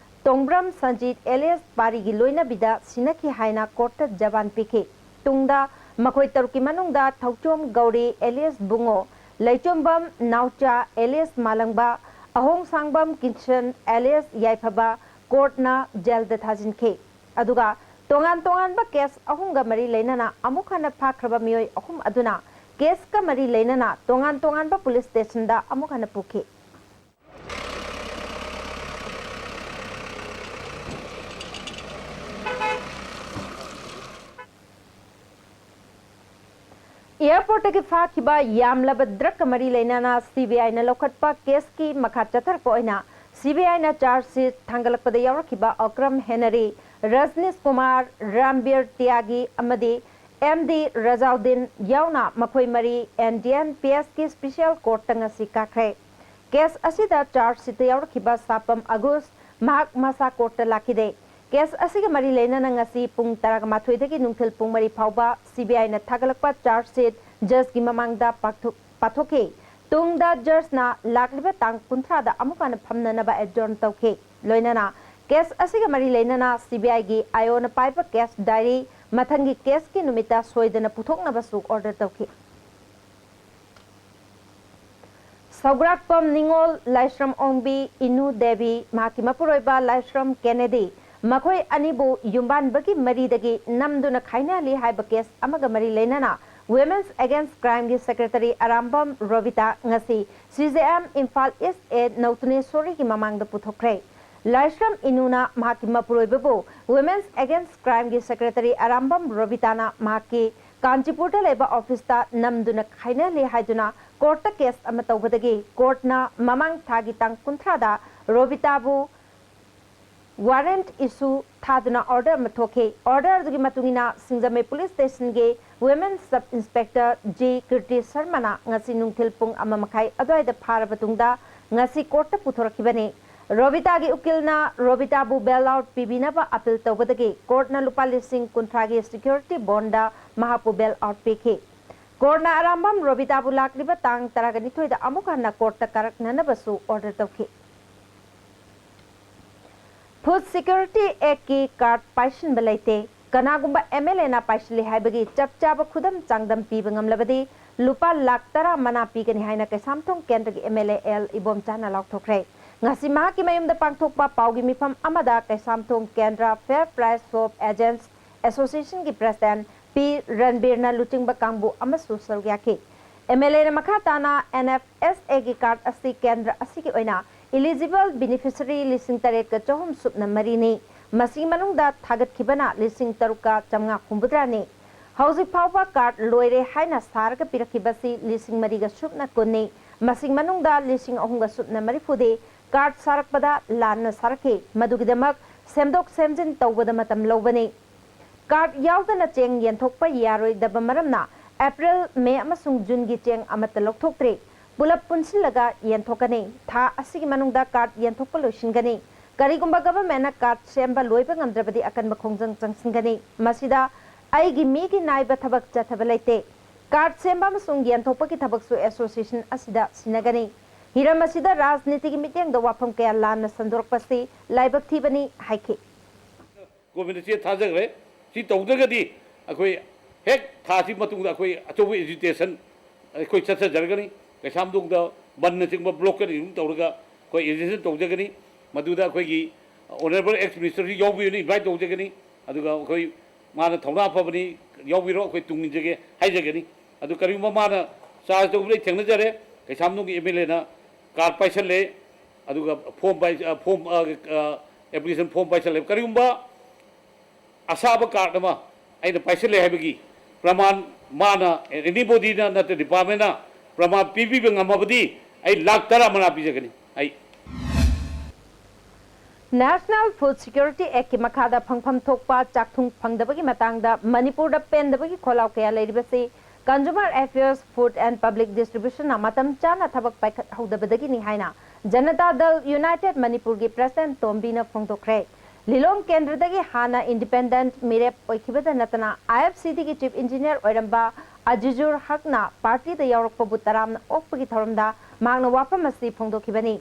ꯇꯣꯡꯕ꯭ꯔꯝ ꯁꯟꯖꯤꯠ alias ꯄꯥꯔꯤꯒꯤ ꯂꯣꯏꯅꯕꯤꯗ ꯁꯤꯟꯅꯈꯤ ꯍꯥꯏꯅ court ꯇ ꯖꯕꯥꯟ ꯄꯤꯈꯤ꯫ ꯇꯨꯡꯗ ꯃꯈꯣꯏ ꯇꯔꯨꯛꯀꯤ ꯃꯅꯨꯡꯗ ꯊꯧꯆꯣꯝ ꯒꯧꯔꯤ alias ꯕꯨꯡꯉꯣ, ꯂꯩꯆꯣꯝꯕꯝ ꯅꯥꯎꯆꯥ alias ꯃꯥꯂꯪꯕ, ꯑꯍꯣꯡꯁꯥꯡꯕꯝ ꯀꯤꯁꯟ alias ꯌꯥꯏꯐꯕ court ꯅ jail ꯗ ꯊꯥꯖꯤꯟꯈꯤ꯫ ꯑꯗꯨꯒ ꯇꯣꯉꯥꯟ ꯇꯣꯉꯥꯟꯕ ꯀꯦꯁ ꯑꯍꯨꯝꯒ ꯃꯔꯤ ꯂꯩꯅꯅ ꯑꯃꯨꯛ ꯍꯟꯅ ꯐꯥꯈ꯭ꯔꯕ ꯃꯤꯑꯣꯏ ꯑꯍꯨꯝ ꯑꯗꯨꯅ ꯀꯦꯁꯀ ꯃꯔꯤ ꯂꯩꯅꯅ ꯇꯣꯉꯥꯟ ꯇꯣꯉꯥꯟꯕ ꯄꯨꯂꯤꯁ ꯁ꯭ꯇꯦꯁꯟꯗ ꯑꯃꯨꯛ ꯍꯟꯅ ꯄꯨꯈꯤ꯫ ꯑꯦꯌꯔꯄꯣꯔꯠꯇꯒꯤ ꯐꯥꯈꯤꯕ ꯌꯥꯝꯂꯕ ꯗ꯭ꯔꯒꯀ ꯃꯔꯤ ꯂꯩꯅꯅ ꯁꯤꯕꯤꯑꯥꯏꯅ ꯂꯧꯈꯠꯄ ꯀꯦꯁꯀꯤ ꯃꯈꯥ ꯆꯠꯊꯔꯛꯄ ꯑꯣꯏꯅ ꯁꯤꯕꯤꯑꯥꯏꯅ ꯆꯥꯔꯖ ꯁꯤꯠ ꯊꯥꯡꯒꯠꯂꯛꯄꯗ ꯌꯥꯎꯔꯛꯈꯤꯕ ꯑꯀ꯭ꯔꯝ ꯍꯦꯅꯔꯤ, ꯔꯖꯅꯤꯁ ꯀꯨꯃꯥꯔ, ꯔꯥꯝꯕꯤꯔ ꯇꯤꯌꯥꯒꯤ ꯑꯃꯗꯤ ꯑꯦꯝ ꯗꯤ ꯔꯖꯥꯎꯗꯤꯟ ꯌꯥꯎꯅ ꯃꯈꯣꯏ ꯃꯔꯤ ꯑꯦꯟ ꯗꯤ ꯑꯦꯟ ꯄꯤ ꯑꯦꯁꯀꯤ ꯁ꯭ꯄꯤꯁꯦꯜ ꯀꯣꯔꯠꯇ ꯉꯁꯤ ꯀꯥꯈ꯭ꯔꯦ꯫ ꯀꯦꯁ ꯑꯁꯤꯗ ꯆꯥꯔꯖ ꯁꯤꯠꯇ ꯌꯥꯎꯔꯛꯈꯤꯕ ꯁꯥꯄꯝ ꯑꯒꯨꯁ ꯃꯍꯥꯛ ꯃꯁꯥ ꯀꯣꯔꯠꯇ ꯂꯥꯛꯈꯤꯗꯦ꯫ ꯀꯦꯁ ꯑꯁꯤꯒ ꯃꯔꯤ ꯂꯩꯅꯅ ꯉꯁꯤ ꯄꯨꯡ ꯇꯔꯥꯃꯥꯊꯣꯏꯗꯒꯤ ꯅꯨꯡꯊꯤꯜ ꯄꯨꯡ ꯃꯔꯤ ꯐꯥꯎꯕ ꯁꯤꯕꯤꯑꯥꯏꯅ ꯊꯥꯒꯠꯂꯛꯄ ꯆꯥꯔꯖ ꯁꯤꯠ ꯖꯖꯀꯤ ꯃꯃꯥꯡꯗ ꯄꯥꯛꯊꯣꯛ-, ꯄꯥꯊꯣꯛꯈꯤ꯫ ꯇꯨꯡꯗ ꯖꯖꯅ ꯂꯥꯛꯂꯤꯕ ꯇꯥꯡ ꯀꯨꯟꯊ꯭ꯔꯥꯗ ꯑꯃꯨꯛ ꯍꯟꯅ ꯐꯝꯅꯅꯕ ꯑꯦꯗꯖꯣꯔꯟ ꯇꯧꯈꯤ꯫ ꯂꯣꯏꯅꯅ ꯀꯦꯁ ꯑꯁꯤꯒ ꯃꯔꯤ ꯂꯩꯅꯅ ꯁꯤꯕꯤꯑꯥꯏꯒꯤ ꯑꯥꯏꯑꯣꯅ ꯄꯥꯏꯕ ꯀꯦꯁ ꯗꯥꯏꯔꯤ ꯃꯊꯪꯒꯤ ꯀꯦꯁꯀꯤ ꯅꯨꯃꯤꯠꯇ ꯁꯣꯏꯗꯅ ꯄꯨꯊꯣꯛꯅꯕꯁꯨ ꯑꯣꯔꯗꯔ ꯇꯧꯈꯤ꯫ ꯁꯧꯒ꯭ꯔꯥꯛꯄꯝ ꯅꯤꯉꯣꯜ, ꯂꯥꯏꯁ꯭ꯔꯝ ꯑꯣꯡꯕꯤ, ꯏꯅꯨ ꯗꯦꯕꯤ, ꯃꯍꯥꯛꯀꯤ ꯃꯄꯨꯔꯣꯏꯕ ꯂꯥꯏꯁ꯭ꯔꯝ ꯀꯦꯅꯦꯗꯤ, ꯃꯈꯣꯏ ꯑꯅꯤꯕꯨ ꯌꯨꯝꯕꯥꯟꯕꯒꯤ ꯃꯔꯤꯗꯒꯤ ꯅꯝꯗꯨꯅ ꯈꯥꯏꯅꯍꯜꯂꯤ ꯍꯥꯏꯕ ꯀꯦꯁ ꯑꯃꯒ ꯃꯔꯤ ꯂꯩꯅꯅ Women's Against Crimeꯒꯤ secretary Arambam Robita ꯉꯁꯤ ꯁꯤ ꯖꯦ ꯑꯦꯝ ꯏꯝꯐꯥꯜ ꯏꯁ ꯑꯦ ꯅꯧꯇꯅꯦꯁꯣꯔꯤꯒꯤ ꯃꯃꯥꯡꯗ ꯄꯨꯊꯣꯛꯈ꯭ꯔꯦ꯫ ꯂꯥꯏꯁ꯭ꯔꯝ ꯏꯅꯨꯅ ꯃꯍꯥꯛꯀꯤ ꯃꯄꯨꯔꯣꯏꯕꯕꯨ Women's Against Crimeꯒꯤ ꯁꯦꯀ꯭ꯔꯦꯇꯔꯤ ꯑꯔꯥꯝꯕꯝ ꯔꯣꯕꯤꯇꯥꯅ ꯃꯍꯥꯛꯀꯤ ꯀꯥꯟꯆꯤꯄꯨꯔꯗ ꯂꯩꯕ ꯑꯣꯐꯤꯁꯇ ꯅꯝꯗꯨꯅ ꯈꯥꯏꯅꯍꯜꯂꯤ ꯍꯥꯏꯗꯨꯅ ꯀꯣꯔꯠꯇ ꯀꯦꯁ ꯑꯃ ꯇꯧꯕꯗꯒꯤ ꯀꯣꯔꯠꯅ ꯃꯃꯥꯡ ꯊꯥꯒꯤ ꯇꯥꯡ ꯀꯨꯟꯊ꯭ꯔꯥꯗ ꯔꯣꯕꯤꯇꯥꯕꯨ ꯋꯥꯔꯦꯟꯠ ꯏꯁꯨ ꯊꯥꯗꯨꯅ ꯑꯣꯔꯗꯔ ꯑꯃ ꯊꯣꯛꯈꯤ꯫ ꯑꯣꯔꯗꯔ ꯑꯗꯨꯒꯤ ꯃꯇꯨꯡ ꯏꯟꯅ ꯁꯤꯡꯖꯃꯩ ꯄꯨꯂꯤꯁ ꯁ꯭ꯇꯦꯁꯟꯒꯤ women sub inspector G Kirti ꯁꯔꯃꯅ ꯉꯁꯤ ꯅꯨꯡꯊꯤꯜ ꯄꯨꯡ ꯑꯃ ꯃꯈꯥꯏ ꯑꯗꯨꯋꯥꯏꯗ ꯐꯥꯔꯕ ꯇꯨꯡꯗ ꯉꯁꯤ ꯀꯣꯔꯠꯇ ꯄꯨꯊꯣꯔꯛꯈꯤꯕꯅꯤ꯫ ꯔꯣꯕꯤꯇꯥꯒꯤ ꯎꯀꯤꯜꯅ ꯔꯣꯕꯤꯇꯥꯕꯨ ꯕꯦꯜ ꯑꯥꯎꯠ ꯄꯤꯕꯤꯅꯕ ꯑꯄꯤꯜ ꯇꯧꯕꯗꯒꯤ ꯀꯣꯔꯠꯅ ꯂꯨꯄꯥ ꯂꯤꯁꯤꯡ ꯀꯨꯟꯊ꯭ꯔꯥꯒꯤ ꯁꯦꯀ꯭ꯌꯨꯔꯤꯇꯤ ꯕꯣꯟꯗ ꯃꯍꯥꯛꯄꯨ ꯕꯦꯜ ꯑꯥꯎꯠ ꯄꯤꯈꯤ꯫ ꯀꯣꯔꯠꯅ ꯑꯔꯥꯝꯕꯝ ꯔꯣꯕꯤꯇꯥꯕꯨ ꯂꯥꯛꯂꯤꯕ ꯇꯥꯡ ꯇꯔꯥꯒ ꯅꯤꯊꯣꯏꯗ ꯑꯃꯨꯛ ꯍꯟꯅ ꯀꯣꯔꯠꯇ ꯀꯥꯔꯛꯅꯅꯕꯁꯨ ꯑꯣꯔꯗꯔ ꯇꯧꯈꯤ꯫ ꯐꯨꯗ ꯁꯦꯀ꯭ꯌꯨꯔꯤꯇꯤ ꯑꯦꯛꯀꯤ ꯀꯥꯔꯗ ꯄꯥꯏꯁꯤꯟꯕ ꯂꯩꯇꯦ꯫ ꯀꯅꯥꯒꯨꯝꯕ ꯑꯦꯝ ꯑꯦꯜ ꯑꯦꯅ ꯄꯥꯏꯁꯤꯜꯂꯤ ꯍꯥꯏꯕꯒꯤ ꯆꯞ ꯆꯥꯕ ꯈꯨꯗꯝ ꯆꯥꯡꯗꯝ ꯄꯤꯕ ꯉꯝꯂꯕꯗꯤ ꯂꯨꯄꯥ ꯂꯥꯈ ꯇꯔꯥ ꯃꯅꯥ ꯄꯤꯒꯅꯤ ꯍꯥꯏꯅ ꯀꯩꯁꯥꯝꯊꯣꯡ ꯀꯦꯟꯗ꯭ꯔꯒꯤ ꯑꯦꯝ ꯑꯦꯜ ꯑꯦ ꯑꯦꯜ ꯏꯕꯣꯝꯆꯥꯅ ꯂꯥꯎꯊꯣꯛꯈ꯭ꯔꯦ꯫ ꯉꯁꯤ ꯃꯍꯥꯛꯀꯤ ꯃꯌꯨꯝꯗ ꯄꯥꯡꯊꯣꯛꯄ ꯄꯥꯎꯒꯤ ꯃꯤꯐꯝ ꯑꯃꯗ ꯀꯩꯁꯥꯝꯊꯣꯡ ꯀꯦꯟꯗ꯭ꯔ Fair Price Soap Agents Associationꯒꯤ President P ꯔꯟꯕꯤꯔꯅ ꯂꯨꯆꯤꯡꯕ ꯀꯥꯡꯕꯨ ꯑꯃꯁꯨ ꯁꯔꯨꯛ ꯌꯥꯈꯤ꯫ MLAꯅ ꯃꯈꯥ ꯇꯥꯅ NFSAꯒꯤ card ꯑꯁꯤ ꯀꯦꯟꯗ꯭ꯔ ꯑꯁꯤꯒꯤ ꯑꯣꯏꯅ eligible beneficiary ꯂꯤꯁꯤꯡ ꯇꯔꯦꯠꯀ ꯆꯍꯨꯝ ꯁꯨꯞꯅ ꯃꯔꯤꯅꯤ꯫ ꯃꯁꯤꯒꯤ ꯃꯅꯨꯡꯗ ꯊꯥꯒꯠꯈꯤꯕꯅ ꯂꯤꯁꯤꯡ ꯇꯔꯨꯛꯀ ꯆꯥꯝꯃꯉꯥ ꯍꯨꯝꯐꯨꯇꯔꯥꯅꯤ꯫ ꯍꯧꯖꯤꯛ ꯐꯥꯎꯕ card ꯂꯣꯏꯔꯦ ꯍꯥꯏꯅ ꯁꯥꯔꯒ ꯄꯤꯔꯛꯈꯤꯕꯁꯤ ꯂꯤꯁꯤꯡ ꯃꯔꯤꯒ ꯁꯨꯞꯅ ꯀꯨꯟꯅꯤ꯫ ꯃꯁꯤꯒꯤ ꯃꯅꯨꯡꯗ ꯂꯤꯁꯤꯡ ꯑꯍꯨꯝꯒ ꯁꯨꯞꯅ ꯃꯔꯤꯐꯨꯗꯤ card ꯁꯥꯔꯛꯄꯗ ꯂꯥꯟꯅ ꯁꯥꯔꯛꯈꯤ꯫ ꯃꯗꯨꯒꯤꯗꯃꯛ ꯁꯦꯝꯗꯣꯛ ꯁꯦꯝꯖꯤꯟ ꯇꯧꯕꯗ ꯃꯇꯝ ꯂꯧꯕꯅꯤ꯫ Card ꯌꯥꯎꯗꯅ ꯆꯦꯡ ꯌꯦꯟꯊꯣꯛꯄ ꯌꯥꯔꯣꯏꯗꯕ ꯃꯔꯝꯅ April, May ꯑꯃꯁꯨꯡ Juneꯒꯤ ꯆꯦꯡ ꯑꯃꯠꯇ ꯂꯧꯊꯣꯛꯇ꯭ꯔꯤ꯫ ꯄꯨꯂꯞ ꯄꯨꯟꯁꯤꯜꯂꯒ ꯌꯦꯟꯊꯣꯛꯀꯅꯤ꯫ ꯊꯥ ꯑꯁꯤꯒꯤ ꯃꯅꯨꯡꯗ card ꯌꯦꯟꯊꯣꯛꯄ ꯂꯣꯏꯁꯤꯟꯒꯅꯤ꯫ ꯀꯔꯤꯒꯨꯝꯕ governmentꯅ card ꯁꯦꯝꯕ ꯂꯣꯏꯕ ꯉꯝꯗ꯭ꯔꯕꯗꯤ ꯑꯀꯟꯕ ꯈꯣꯡꯖꯪ ꯆꯪꯁꯤꯟꯒꯅꯤ꯫ ꯃꯁꯤꯗ ꯑꯩꯒꯤ ꯃꯤꯒꯤ ꯅꯥꯏꯕ ꯊꯕꯛ ꯆꯠꯊꯕ ꯂꯩꯇꯦ꯫ Card ꯁꯦꯝꯕ ꯑꯃꯁꯨꯡ ꯌꯦꯟꯊꯣꯛꯄꯒꯤ ꯊꯕꯛꯁꯨ association ꯑꯁꯤꯗ ꯁꯤꯟꯅꯒꯅꯤ꯫ ꯍꯤꯔꯝ ꯑꯁꯤꯗ ꯔꯥꯖꯅꯤꯇꯤꯒꯤ ꯃꯤꯠꯌꯦꯡꯗ ꯋꯥꯐꯝ ꯀꯌꯥ ꯂꯥꯟꯅ ꯁꯟꯗꯣꯔꯛꯄꯁꯤ ꯂꯥꯏꯕꯛ ꯊꯤꯕꯅꯤ ꯍꯥꯏꯈꯤ꯫ Governmentꯇ ꯆꯦ ꯊꯥꯖꯈ꯭ꯔꯦ꯫ ꯁꯤ ꯇꯧꯗ꯭ꯔꯒꯗꯤ ꯑꯩꯈꯣꯏ ꯍꯦꯛ ꯊꯥꯁꯤ ꯃꯇꯨꯡꯗ ꯑꯩꯈꯣꯏ ꯑꯆꯧꯕ agitation ꯑꯩꯈꯣꯏ ꯆꯠꯊꯖꯔꯒꯅꯤ꯫ ꯀꯩꯁꯥꯝꯊꯣꯡꯗ ꯕꯟꯅꯆꯤꯡꯕ blockade ꯑꯗꯨꯝ ꯇꯧꯔꯒ ꯑꯩꯈꯣꯏ agitation ꯇꯧꯖꯒꯅꯤ꯫ ꯃꯗꯨꯗ ꯑꯩꯈꯣꯏꯒꯤ honourable ex ministerꯁꯨ ꯌꯥꯎꯕꯤꯌꯨꯅ invite ꯇꯧꯖꯒꯅꯤ꯫ ꯑꯗꯨꯒ ꯑꯩꯈꯣꯏ ꯃꯥꯅ ꯊꯧꯅꯥ ꯐꯕꯅꯤ, ꯌꯥꯎꯕꯤꯔꯣ, ꯑꯩꯈꯣꯏ ꯇꯨꯡ ꯏꯟꯖꯒꯦ ꯍꯥꯏꯖꯒꯅꯤ꯫ ꯑꯗꯨ ꯀꯔꯤꯒꯨꯝꯕ ꯃꯥꯅ charge ꯇꯧꯕꯗ ꯑꯩ ꯊꯦꯡꯅꯖꯔꯦ, ꯀꯩꯁꯥꯝꯊꯣꯡꯒꯤ MLAꯅ card ꯄꯥꯏꯁꯜꯂꯦ, ꯑꯗꯨꯒ form ꯄꯥꯏ-, ꯑ, form, ꯑ, ꯑ, application form ꯄꯥꯏꯁꯜꯂꯦ꯫ ꯀꯔꯤꯒꯨꯝꯕ ꯑꯁꯥꯕ card ꯑꯃ ꯑꯩꯅ ꯄꯥꯏꯁꯜꯂꯦ ꯍꯥꯏꯕꯒꯤ ꯄ꯭ꯔꯃꯥꯟ ꯃꯥꯅ, anybodyꯅ ꯅꯠꯇ꯭ꯔ departmentꯅ ꯄ꯭ꯔꯃꯥꯟ ꯄꯤꯕꯤꯕ ꯉꯝꯃꯕꯗꯤ ꯑꯩ ꯂꯥꯈ ꯇꯔꯥ ꯃꯅꯥ ꯄꯤꯖꯒꯅꯤ꯫ ꯑꯩ National Food Security Actꯀꯤ ꯃꯈꯥꯗ ꯐꯪꯐꯝ ꯊꯣꯛꯄ ꯆꯥꯛꯊꯨꯡ ꯐꯪꯗꯕꯒꯤ ꯃꯇꯥꯡꯗ ꯃꯅꯤꯄꯨꯔꯗ ꯄꯦꯟꯗꯕꯒꯤ ꯈꯣꯜꯂꯥꯎ ꯀꯌꯥ ꯂꯩꯔꯤꯕꯁꯤ Consumer Affairs, Food and Public Distributionꯅ ꯃꯇꯝ ꯆꯥꯅ ꯊꯕꯛ ꯄꯥꯏꯈꯠꯍꯧꯗꯕꯗꯒꯤꯅꯤ ꯍꯥꯏꯅ ꯖꯅꯇꯥ ꯗꯜ ꯌꯨꯅꯥꯏꯇꯦꯗ ꯃꯅꯤꯄꯨꯔꯒꯤ President ꯇꯣꯝꯕꯤꯅ ꯐꯣꯡꯗꯣꯛꯈ꯭ꯔꯦ꯫ ꯂꯤꯂꯣꯡ ꯀꯦꯟꯗ꯭ꯔꯗꯒꯤ ꯍꯥꯟꯅ independent ꯃꯤꯔꯦꯞ ꯑꯣꯏꯈꯤꯕꯗ ꯅꯠꯇꯅ IFCDꯒꯤ Chief Engineer ꯑꯣꯏꯔꯝꯕ ꯑꯖꯤꯖꯨꯔ ꯍꯛꯅ partyꯗ ꯌꯥꯎꯔꯛꯄꯕꯨ ꯇꯔꯥꯝꯅ ꯑꯣꯛꯄꯒꯤ ꯊꯧꯔꯝꯗ ꯃꯍꯥꯛꯅ ꯋꯥꯐꯝ ꯑꯁꯤ ꯐꯣꯡꯗꯣꯛꯈꯤꯕꯅꯤ꯫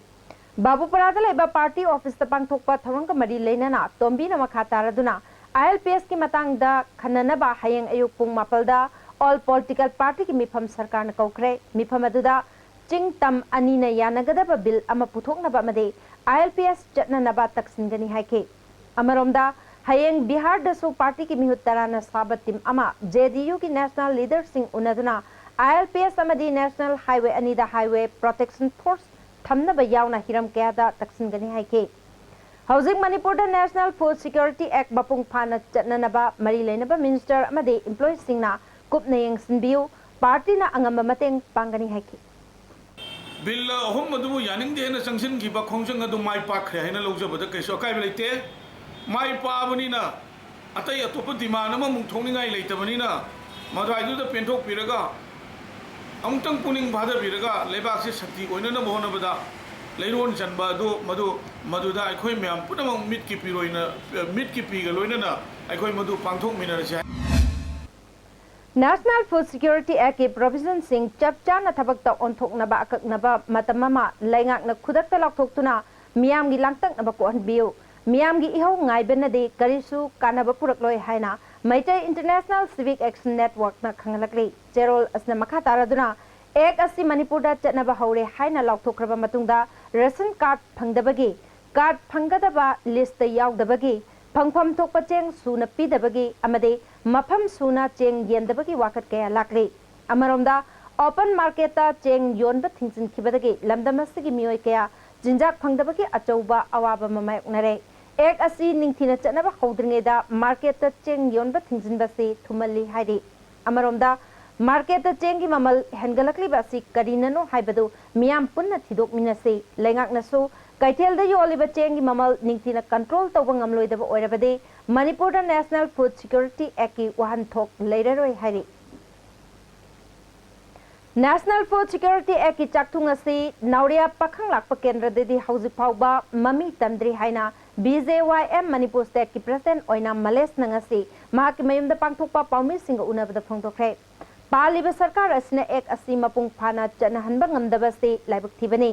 ꯕꯥꯕꯨꯄꯥꯔꯥꯗ ꯂꯩꯕ party officeꯇ ꯄꯥꯡꯊꯣꯛꯄ ꯊꯧꯔꯝꯒ ꯃꯔꯤ ꯂꯩꯅꯅ ꯇꯣꯝꯕꯤꯅ ꯃꯈꯥ ꯇꯥꯔꯗꯨꯅ ILPSꯀꯤ ꯃꯇꯥꯡꯗ ꯈꯟꯅꯅꯕ ꯍꯌꯦꯡ ꯑꯌꯨꯛ ꯄꯨꯡ ꯃꯥꯄꯜꯗ all political partyꯒꯤ ꯃꯤꯐꯝ ꯁꯔꯀꯥꯔꯅ ꯀꯧꯈ꯭ꯔꯦ꯫ ꯃꯤꯐꯝ ꯑꯗꯨꯗ ꯆꯤꯡ ꯇꯝ ꯑꯅꯤꯅ ꯌꯥꯅꯒꯗꯕ ꯕꯤꯜ ꯑꯃ ꯄꯨꯊꯣꯛꯅꯕ ꯑꯃꯗꯤ ꯑꯥꯏ ꯑꯦꯜ ꯄꯤ ꯑꯦꯁ ꯆꯠꯅꯅꯕ ꯇꯛꯁꯤꯟꯒꯅꯤ ꯍꯥꯏꯈꯤ꯫ ꯑꯃꯔꯣꯝꯗ, ꯍꯌꯦꯡ ꯕꯤꯍꯥꯔꯗꯁꯨ ꯄꯥꯔꯇꯤꯒꯤ ꯃꯤꯍꯨꯠ ꯇꯔꯥꯅ ꯁꯥꯕ ꯇꯤꯝ ꯑꯃ ꯖꯦ ꯗꯤ ꯌꯨꯒꯤ ꯅꯦꯁꯅꯦꯜ ꯂꯤꯗꯔꯁꯤꯡ ꯎꯅꯗꯨꯅ ꯑꯥꯏ ꯑꯦꯜ ꯄꯤ ꯑꯦꯁ ꯑꯃꯗꯤ ꯅꯦꯁꯅꯦꯜ ꯍꯥꯏꯋꯦ ꯑꯅꯤꯗ ꯍꯥꯏꯋꯦ ꯄ꯭ꯔꯣꯇꯦꯛꯁꯟ ꯐꯣꯔꯁ ꯊꯝꯅꯕ ꯌꯥꯎꯅ ꯍꯤꯔꯝ ꯀꯌꯥꯗ ꯇꯛꯁꯤꯟꯒꯅꯤ ꯍꯥꯏꯈꯤ꯫ ꯍꯧꯖꯤꯛ ꯃꯅꯤꯄꯨꯔꯗ ꯅꯦꯁꯅꯦꯜ ꯐꯨꯗ ꯁꯤꯀ꯭ꯌꯣꯔꯤꯇꯤ ꯑꯦꯛ ꯃꯄꯨꯡ ꯐꯥꯅ ꯆꯠꯅꯅꯕ ꯃꯔꯤ ꯂꯩꯅꯕ ꯃꯤꯅꯤꯁꯇꯔ ꯑꯃꯗꯤ ꯏꯝꯄ꯭ꯂꯣꯌꯤꯁꯤꯡꯅ ꯀꯨꯞꯅ ꯌꯦꯡꯁꯤꯟꯕꯤꯌꯨ, ꯄꯥꯔꯇꯤꯅ ꯑꯉꯝꯕ ꯃꯇꯦꯡ ꯄꯥꯡꯒꯅꯤ ꯍꯥꯏꯈꯤ꯫ ꯕꯤꯜ ꯑꯍꯨꯝ ꯑꯗꯨꯕꯨ ꯌꯥꯅꯤꯡꯗꯦ ꯍꯥꯏꯅ ꯆꯪꯁꯤꯟꯈꯤꯕ ꯈꯣꯡꯖꯪ ꯑꯗꯨ ꯃꯥꯏ ꯄꯥꯛꯈ꯭ꯔꯦ ꯍꯥꯏꯅ ꯂꯧꯖꯕꯗ ꯀꯩꯁꯨ ꯑꯀꯥꯏꯕ ꯂꯩꯇꯦ꯫ ꯃꯥꯏ ꯄꯥꯛꯑꯕꯅꯤꯅ ꯑꯇꯩ ꯑꯇꯣꯞꯄ ꯗꯤꯃꯥꯟ ꯑꯃꯃꯨꯛ ꯊꯣꯛꯅꯤꯡꯉꯥꯏ ꯂꯩꯇꯕꯅꯤꯅ ꯃꯗꯨꯋꯥꯏꯗꯨꯗ ꯄꯦꯟꯊꯣꯛꯄꯤꯔꯒ ꯑꯃꯨꯛꯇꯪ ꯄꯨꯛꯅꯤꯡ ꯐꯥꯊꯕꯤꯔꯒ ꯂꯩꯕꯥꯛꯁꯤ ꯁꯛꯇꯤ ꯑꯣꯏꯅꯅꯕ ꯍꯣꯠꯅꯕꯗ ꯂꯩꯔꯣꯟ ꯆꯟꯕ ꯑꯗꯨ ꯃꯗꯨ ꯃꯗꯨꯗ ꯑꯩꯈꯣꯏ ꯃꯌꯥꯝ ꯄꯨꯝꯅꯃꯛ ꯃꯤꯠꯀꯤ ꯄꯤꯔꯣꯏꯅ ꯃꯤꯠꯀꯤ ꯄꯤꯒ ꯂꯣꯏꯅꯅ ꯑꯩꯈꯣꯏ ꯃꯗꯨ ꯄꯥꯡꯊꯣꯛꯃꯤꯟꯅꯔꯁꯤ ꯍꯥꯏ꯫ ꯅꯦꯁꯅꯦꯜ ꯐꯨꯗ ꯁꯤꯀ꯭ꯌꯣꯔꯤꯇꯤ ꯑꯦꯛꯀꯤ ꯄ꯭ꯔꯣꯚꯤꯖꯟꯁꯤꯡ ꯆꯞ ꯆꯥꯅ ꯊꯕꯛꯇ ꯑꯣꯟꯊꯣꯛꯅꯕ ꯑꯀꯛꯅꯕ ꯃꯇꯝ ꯑꯃ ꯂꯩꯉꯥꯛꯅ ꯈꯨꯗꯛꯇ ꯂꯥꯎꯊꯣꯛꯇꯨꯅ ꯃꯤꯌꯥꯝꯒꯤ ꯂꯥꯡꯇꯛꯅꯕ ꯀꯣꯛꯍꯟꯕꯤꯌꯨ꯫ ꯃꯤꯌꯥꯝꯒꯤ ꯏꯍꯧ ꯉꯥꯏꯕꯅꯗꯤ ꯀꯔꯤꯁꯨ ꯀꯥꯟꯅꯕ ꯄꯨꯔꯛꯂꯣꯏ ꯍꯥꯏꯅ ꯃꯩꯇꯩ ꯏꯟꯇꯔꯅꯦꯁꯅꯦꯜ ꯁꯤꯚꯤꯛ ꯑꯦꯛꯁꯟ ꯅꯦꯠꯋꯥꯔꯛꯅ ꯈꯪꯍꯜꯂꯛꯂꯤ꯫ ꯆꯦꯔꯣꯜ ꯑꯁꯤꯅ ꯃꯈꯥ ꯇꯥꯔꯗꯨꯅ ꯑꯦꯛ ꯑꯁꯤ ꯃꯅꯤꯄꯨꯔꯗ ꯆꯠꯅꯕ ꯍꯧꯔꯦ ꯍꯥꯏꯅ ꯂꯥꯎꯊꯣꯛꯈ꯭ꯔꯕ ꯃꯇꯨꯡꯗ ꯔꯦꯁꯟ ꯀꯥꯔꯗ ꯐꯪꯗꯕꯒꯤ, ꯀꯥꯔꯗ ꯐꯪꯒꯗꯕ ꯂꯤꯁꯇ ꯌꯥꯎꯗꯕꯒꯤ, ꯐꯪꯐꯝ ꯊꯣꯛꯄ ꯆꯦꯡ ꯁꯨꯅ ꯄꯤꯗꯕꯒꯤ ꯑꯃꯗꯤ ꯃꯐꯝ ꯁꯨꯅ ꯆꯦꯡ ꯌꯦꯟꯗꯕꯒꯤ ꯋꯥꯀꯠ ꯀꯌꯥ ꯂꯥꯛꯂꯤ꯫ ꯑꯃꯔꯣꯝꯗ, ꯑꯣꯄꯟ ꯃꯥꯔꯀꯦꯠꯇ ꯆꯦꯡ ꯌꯣꯟꯕ ꯊꯤꯡꯖꯤꯟꯈꯤꯕꯗꯒꯤ ꯂꯝꯗꯝ ꯑꯁꯤꯒꯤ ꯃꯤꯑꯣꯏ ꯀꯌꯥ ꯆꯤꯟꯖꯥꯛ ꯐꯪꯗꯕꯒꯤ ꯑꯆꯧꯕ ꯑꯋꯥꯕ ꯑꯃ ꯃꯥꯌꯣꯛꯅꯔꯦ꯫ ꯑꯦꯛ ꯑꯁꯤ ꯅꯤꯡꯊꯤꯅ ꯆꯠꯅꯕ ꯍꯧꯗ꯭ꯔꯤꯉꯩꯗ ꯃꯥꯔꯀꯦꯠꯇ ꯆꯦꯡ ꯌꯣꯟꯕ ꯊꯤꯡꯖꯤꯟꯕꯁꯤ ꯊꯨꯃꯜꯂꯤ ꯍꯥꯏꯔꯤ꯫ ꯑꯃꯔꯣꯝꯗ, ꯃꯥꯔꯀꯦꯠꯇ ꯆꯦꯡꯒꯤ ꯃꯃꯜ ꯍꯦꯟꯒꯠꯂꯛꯂꯤꯕ ꯑꯁꯤ ꯀꯔꯤꯅꯅꯣ ꯍꯥꯏꯕꯗꯨ ꯃꯤꯌꯥꯝ ꯄꯨꯟꯅ ꯊꯤꯗꯣꯛꯃꯤꯟꯅꯁꯤ꯫ ꯂꯩꯉꯥꯛꯅꯁꯨ ꯀꯩꯊꯦꯜꯗ ꯌꯣꯜꯂꯤꯕ ꯆꯦꯡꯒꯤ ꯃꯃꯜ ꯅꯤꯡꯊꯤꯅ ꯀꯟꯇ꯭ꯔꯣꯜ ꯇꯧꯕ ꯉꯝꯂꯣꯏꯗꯕ ꯑꯣꯏꯔꯕꯗꯤ ꯃꯅꯤꯄꯨꯔꯗ ꯅꯦꯁꯅꯦꯜ ꯐꯨꯗ ꯁꯤꯀ꯭ꯌꯣꯔꯤꯇꯤ ꯑꯦꯛꯀꯤ ꯋꯥꯍꯟꯊꯣꯛ ꯂꯩꯔꯔꯣꯏ ꯍꯥꯏꯔꯤ꯫ ꯅꯦꯁꯅꯦꯜ ꯐꯨꯗ ꯁꯤꯀ꯭ꯌꯣꯔꯤꯇꯤ ꯑꯦꯛꯀꯤ ꯆꯥꯛꯊꯨꯡ ꯑꯁꯤ ꯅꯥꯎꯔꯤꯌꯥ ꯄꯥꯈꯪ ꯂꯥꯛꯄ ꯀꯦꯟꯗ꯭ꯔꯗꯗꯤ ꯍꯧꯖꯤꯛ ꯐꯥꯎꯕ ꯃꯃꯤ ꯇꯝꯗ꯭ꯔꯤ ꯍꯥꯏꯅ ꯕꯤ ꯖꯦ ꯋꯥꯏ ꯑꯦꯝ ꯃꯅꯤꯄꯨꯔ ꯁ꯭ꯇꯦꯠꯀꯤ ꯄ꯭ꯔꯁꯤꯗꯦꯟꯠ ꯑꯣꯏꯅ ꯃꯂꯦꯁꯅ ꯉꯁꯤ ꯃꯍꯥꯛꯀꯤ ꯃꯌꯨꯝꯗ ꯄꯥꯡꯊꯣꯛꯄ ꯄꯥꯎꯃꯤꯁꯤꯡꯒ ꯎꯅꯕꯗ ꯐꯣꯡꯗꯣꯛꯈ꯭ꯔꯦ꯫ ꯄꯥꯜꯂꯤꯕ ꯁꯔꯀꯥꯔ ꯑꯁꯤꯅ ꯑꯦꯛ ꯑꯁꯤ ꯃꯄꯨꯡ ꯐꯥꯅ ꯆꯠꯅꯍꯟꯕ ꯉꯝꯗꯕꯁꯤ ꯂꯥꯏꯕꯛ ꯊꯤꯕꯅꯤ꯫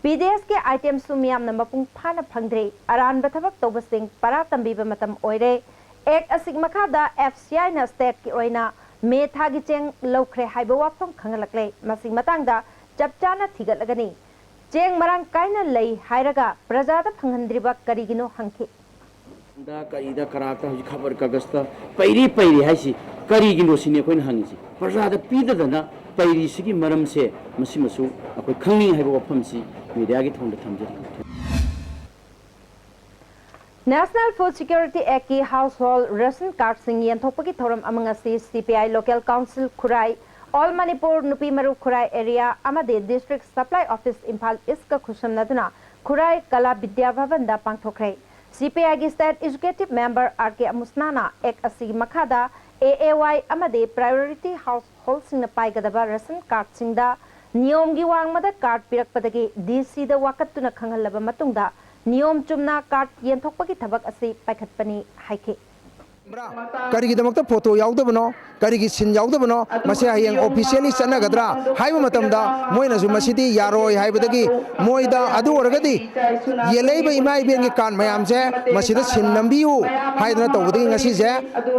ꯄꯤ ꯗꯤ ꯑꯦꯁꯀꯤ ꯑꯥꯏꯇꯦꯝꯁꯨ ꯃꯤꯌꯥꯝꯅ ꯃꯄꯨꯡ ꯐꯥꯅ ꯐꯪꯗ꯭ꯔꯤ꯫ ꯑꯔꯥꯟꯕ ꯊꯕꯛ ꯇꯧꯕꯁꯤꯡ ꯄꯔꯥ ꯇꯝꯕꯤꯕ ꯃꯇꯝ ꯑꯣꯏꯔꯦ꯫ ꯑꯦꯛ ꯑꯁꯤꯒꯤ ꯃꯈꯥꯗ ꯑꯦꯐ ꯁꯤ ꯑꯥꯏꯅ ꯁ꯭ꯇꯦꯠꯀꯤ ꯑꯣꯏꯅ ꯃꯦ ꯊꯥꯒꯤ ꯆꯦꯡ ꯂꯧꯈ꯭ꯔꯦ ꯍꯥꯏꯕ ꯋꯥꯐꯝ ꯈꯪꯍꯜꯂꯛꯂꯦ꯫ ꯃꯁꯤꯒꯤ ꯃꯇꯥꯡꯗ ꯆꯞ ꯆꯥꯅ ꯊꯤꯒꯠꯂꯒꯅꯤ꯫ ꯆꯦꯡ ꯃꯔꯥꯡ ꯀꯥꯏꯅ ꯂꯩ ꯍꯥꯏꯔꯒ ꯄ꯭ꯔꯖꯥꯗ ꯐꯪꯍꯟꯗ꯭ꯔꯤꯕ ꯀꯔꯤꯒꯤꯅꯣ ꯍꯪꯈꯤ꯫ ꯗ ꯀꯔꯤꯗ ꯀꯔꯥꯛꯇ ꯍꯧꯖꯤꯛ ꯈꯕꯔ ꯀꯥꯒꯖꯇ ꯄꯩꯔꯤ ꯄꯩꯔꯤ ꯍꯥꯏꯁꯤ ꯀꯔꯤꯒꯤꯅꯣ ꯁꯤꯅꯤ ꯑꯩꯈꯣꯏꯅ ꯍꯪꯉꯤꯁꯤ꯫ ꯄ꯭ꯔꯖꯥꯗ ꯄꯤꯗꯗꯅ ꯄꯩꯔꯤꯁꯤꯒꯤ ꯃꯔꯝꯁꯦ ꯃꯁꯤꯃꯁꯨ ꯑꯩꯈꯣꯏ ꯈꯪꯅꯤꯡꯉꯤ ꯍꯥꯏꯕ ꯋꯥꯐꯝꯁꯤ ꯃꯦꯗꯤꯌꯥꯒꯤ ꯊꯣꯡꯗ ꯊꯝꯖꯔꯤ꯫ National Food Security Act ꯀꯤ Household Ration Card ꯁꯤꯡ ꯌꯦꯟꯊꯣꯛꯄꯒꯤ ꯊꯧꯔꯝ ꯑꯃ ꯉꯁꯤ C P I Local Council Khurai, All Manipur ꯅꯨꯄꯤ ꯃꯔꯨ ꯈꯨꯔꯥꯏ area ꯑꯃꯗꯤ District Supply Office Imphal East ꯀ ꯈꯨꯠꯁꯝꯅꯗꯨꯅ ꯈꯨꯔꯥꯏ ꯀꯂꯥ ꯕꯤꯗ꯭ꯌꯥ ꯚꯕꯟꯗ ꯄꯥꯡꯊꯣꯛꯈ꯭ꯔꯦ꯫ C P I ꯒꯤ State Executive Member R K ꯑꯃꯨꯁꯅꯥꯅ Act ꯑꯁꯤꯒꯤ ꯃꯈꯥꯗ A A Y ꯑꯃꯗꯤ Priority Household ꯁꯤꯡꯅ ꯄꯥꯏꯒꯗꯕ ration card ꯁꯤꯡꯗ ꯅꯤꯌꯣꯝꯒꯤ ꯋꯥꯡꯃꯗ card ꯄꯤꯔꯛꯄꯗꯒꯤ D C ꯗ ꯋꯥꯀꯠꯇꯨꯅ ꯈꯪꯍꯜꯂꯕ ꯃꯇꯨꯡꯗ ꯅꯤꯌꯣꯝ ꯆꯨꯝꯅ card ꯌꯦꯟꯊꯣꯛꯄꯒꯤ ꯊꯕꯛ ꯑꯁꯤ ꯄꯥꯏꯈꯠꯄꯅꯤ ꯍꯥꯏꯈꯤ꯫ ꯀꯔꯤꯒꯤꯗꯃꯛꯇ photo ꯌꯥꯎꯗꯕꯅꯣ, ꯀꯔꯤꯒꯤ sign ꯌꯥꯎꯗꯕꯅꯣ, ꯃꯁꯤ ꯍꯌꯦꯡ officially ꯆꯠꯅꯒꯗ꯭ꯔꯥ ꯍꯥꯏꯕ ꯃꯇꯝꯗ ꯃꯣꯏꯅꯁꯨ ꯃꯁꯤꯗꯤ ꯌꯥꯔꯣꯏ ꯍꯥꯏꯕꯗꯒꯤ ꯃꯣꯏꯗ ꯑꯗꯨ ꯑꯣꯏꯔꯒꯗꯤ ꯌꯦꯜꯂꯛꯏꯕ ꯏꯃꯥ ꯏꯕꯦꯟꯒꯤ card ꯃꯌꯥꯝꯁꯦ ꯃꯁꯤꯗ sign ꯅꯝꯕꯤꯌꯨ ꯍꯥꯏꯗꯅ ꯇꯧꯕꯗꯒꯤ ꯉꯁꯤꯁꯦ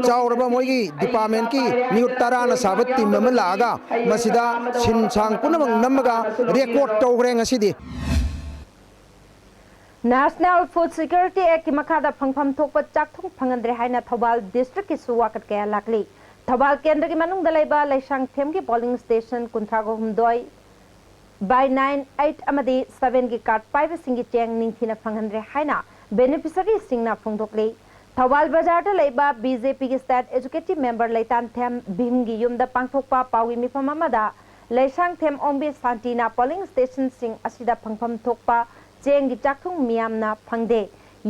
ꯆꯥꯎꯔꯕ ꯃꯣꯏꯒꯤ department ꯀꯤ ꯃꯤꯍꯨꯠ ꯇꯔꯥꯅ ꯁꯥꯕ team ꯑꯃ ꯂꯥꯛꯑꯒ ꯃꯁꯤꯗ sign sign ꯄꯨꯝꯅꯃꯛ ꯅꯝꯃꯒ record ꯇꯧꯈ꯭ꯔꯦ ꯉꯁꯤꯗꯤ꯫ National Food Security Act ꯀꯤ ꯃꯈꯥꯗ ꯐꯪꯐꯝ ꯊꯣꯛꯄ ꯆꯥꯛꯊꯨꯡ ꯐꯪꯍꯟꯗ꯭ꯔꯦ ꯍꯥꯏꯅ ꯊꯧꯕꯥꯜ district ꯀꯤꯁꯨ ꯋꯥꯀꯠ ꯀꯌꯥ ꯂꯥꯛꯂꯤ꯫ ꯊꯧꯕꯥꯜ ꯀꯦꯟꯗ꯭ꯔꯒꯤ ꯃꯅꯨꯡꯗ ꯂꯩꯕ ꯂꯩꯁꯥꯡꯊꯦꯝꯒꯤ polling station ꯀꯨꯟꯊ꯭ꯔꯥꯒ ꯍꯨꯝꯗꯣꯏ by nine, eight ꯑꯃꯗꯤ seven ꯒꯤ card ꯄꯥꯏꯕꯁꯤꯡꯒꯤ ꯆꯦꯡ ꯅꯤꯡꯊꯤꯅ ꯐꯪꯍꯟꯗ꯭ꯔꯦ ꯍꯥꯏꯅ beneficiary ꯁꯤꯡꯅ ꯐꯣꯡꯗꯣꯛꯂꯤ꯫ ꯊꯧꯕꯥꯜ ꯕꯖꯥꯔꯗ ꯂꯩꯕ B J P ꯒꯤ State Executive Member ꯂꯩꯇꯥꯟꯊꯦꯝ ꯚꯤꯝꯒꯤ ꯌꯨꯝꯗ ꯄꯥꯡꯊꯣꯛꯄ ꯄꯥꯎꯒꯤ ꯃꯤꯐꯝ ꯑꯃꯗ ꯂꯩꯁꯥꯡꯊꯦꯝ ꯑꯣꯡꯕꯤ ꯁꯥꯟꯇꯤꯅ polling station ꯁꯤꯡ ꯑꯁꯤꯗ ꯐꯪꯐꯝ ꯊꯣꯛꯄ ꯆꯦꯡꯒꯤ ꯆꯥꯛꯊꯨꯡ ꯃꯤꯌꯥꯝꯅ ꯐꯪꯗꯦ꯫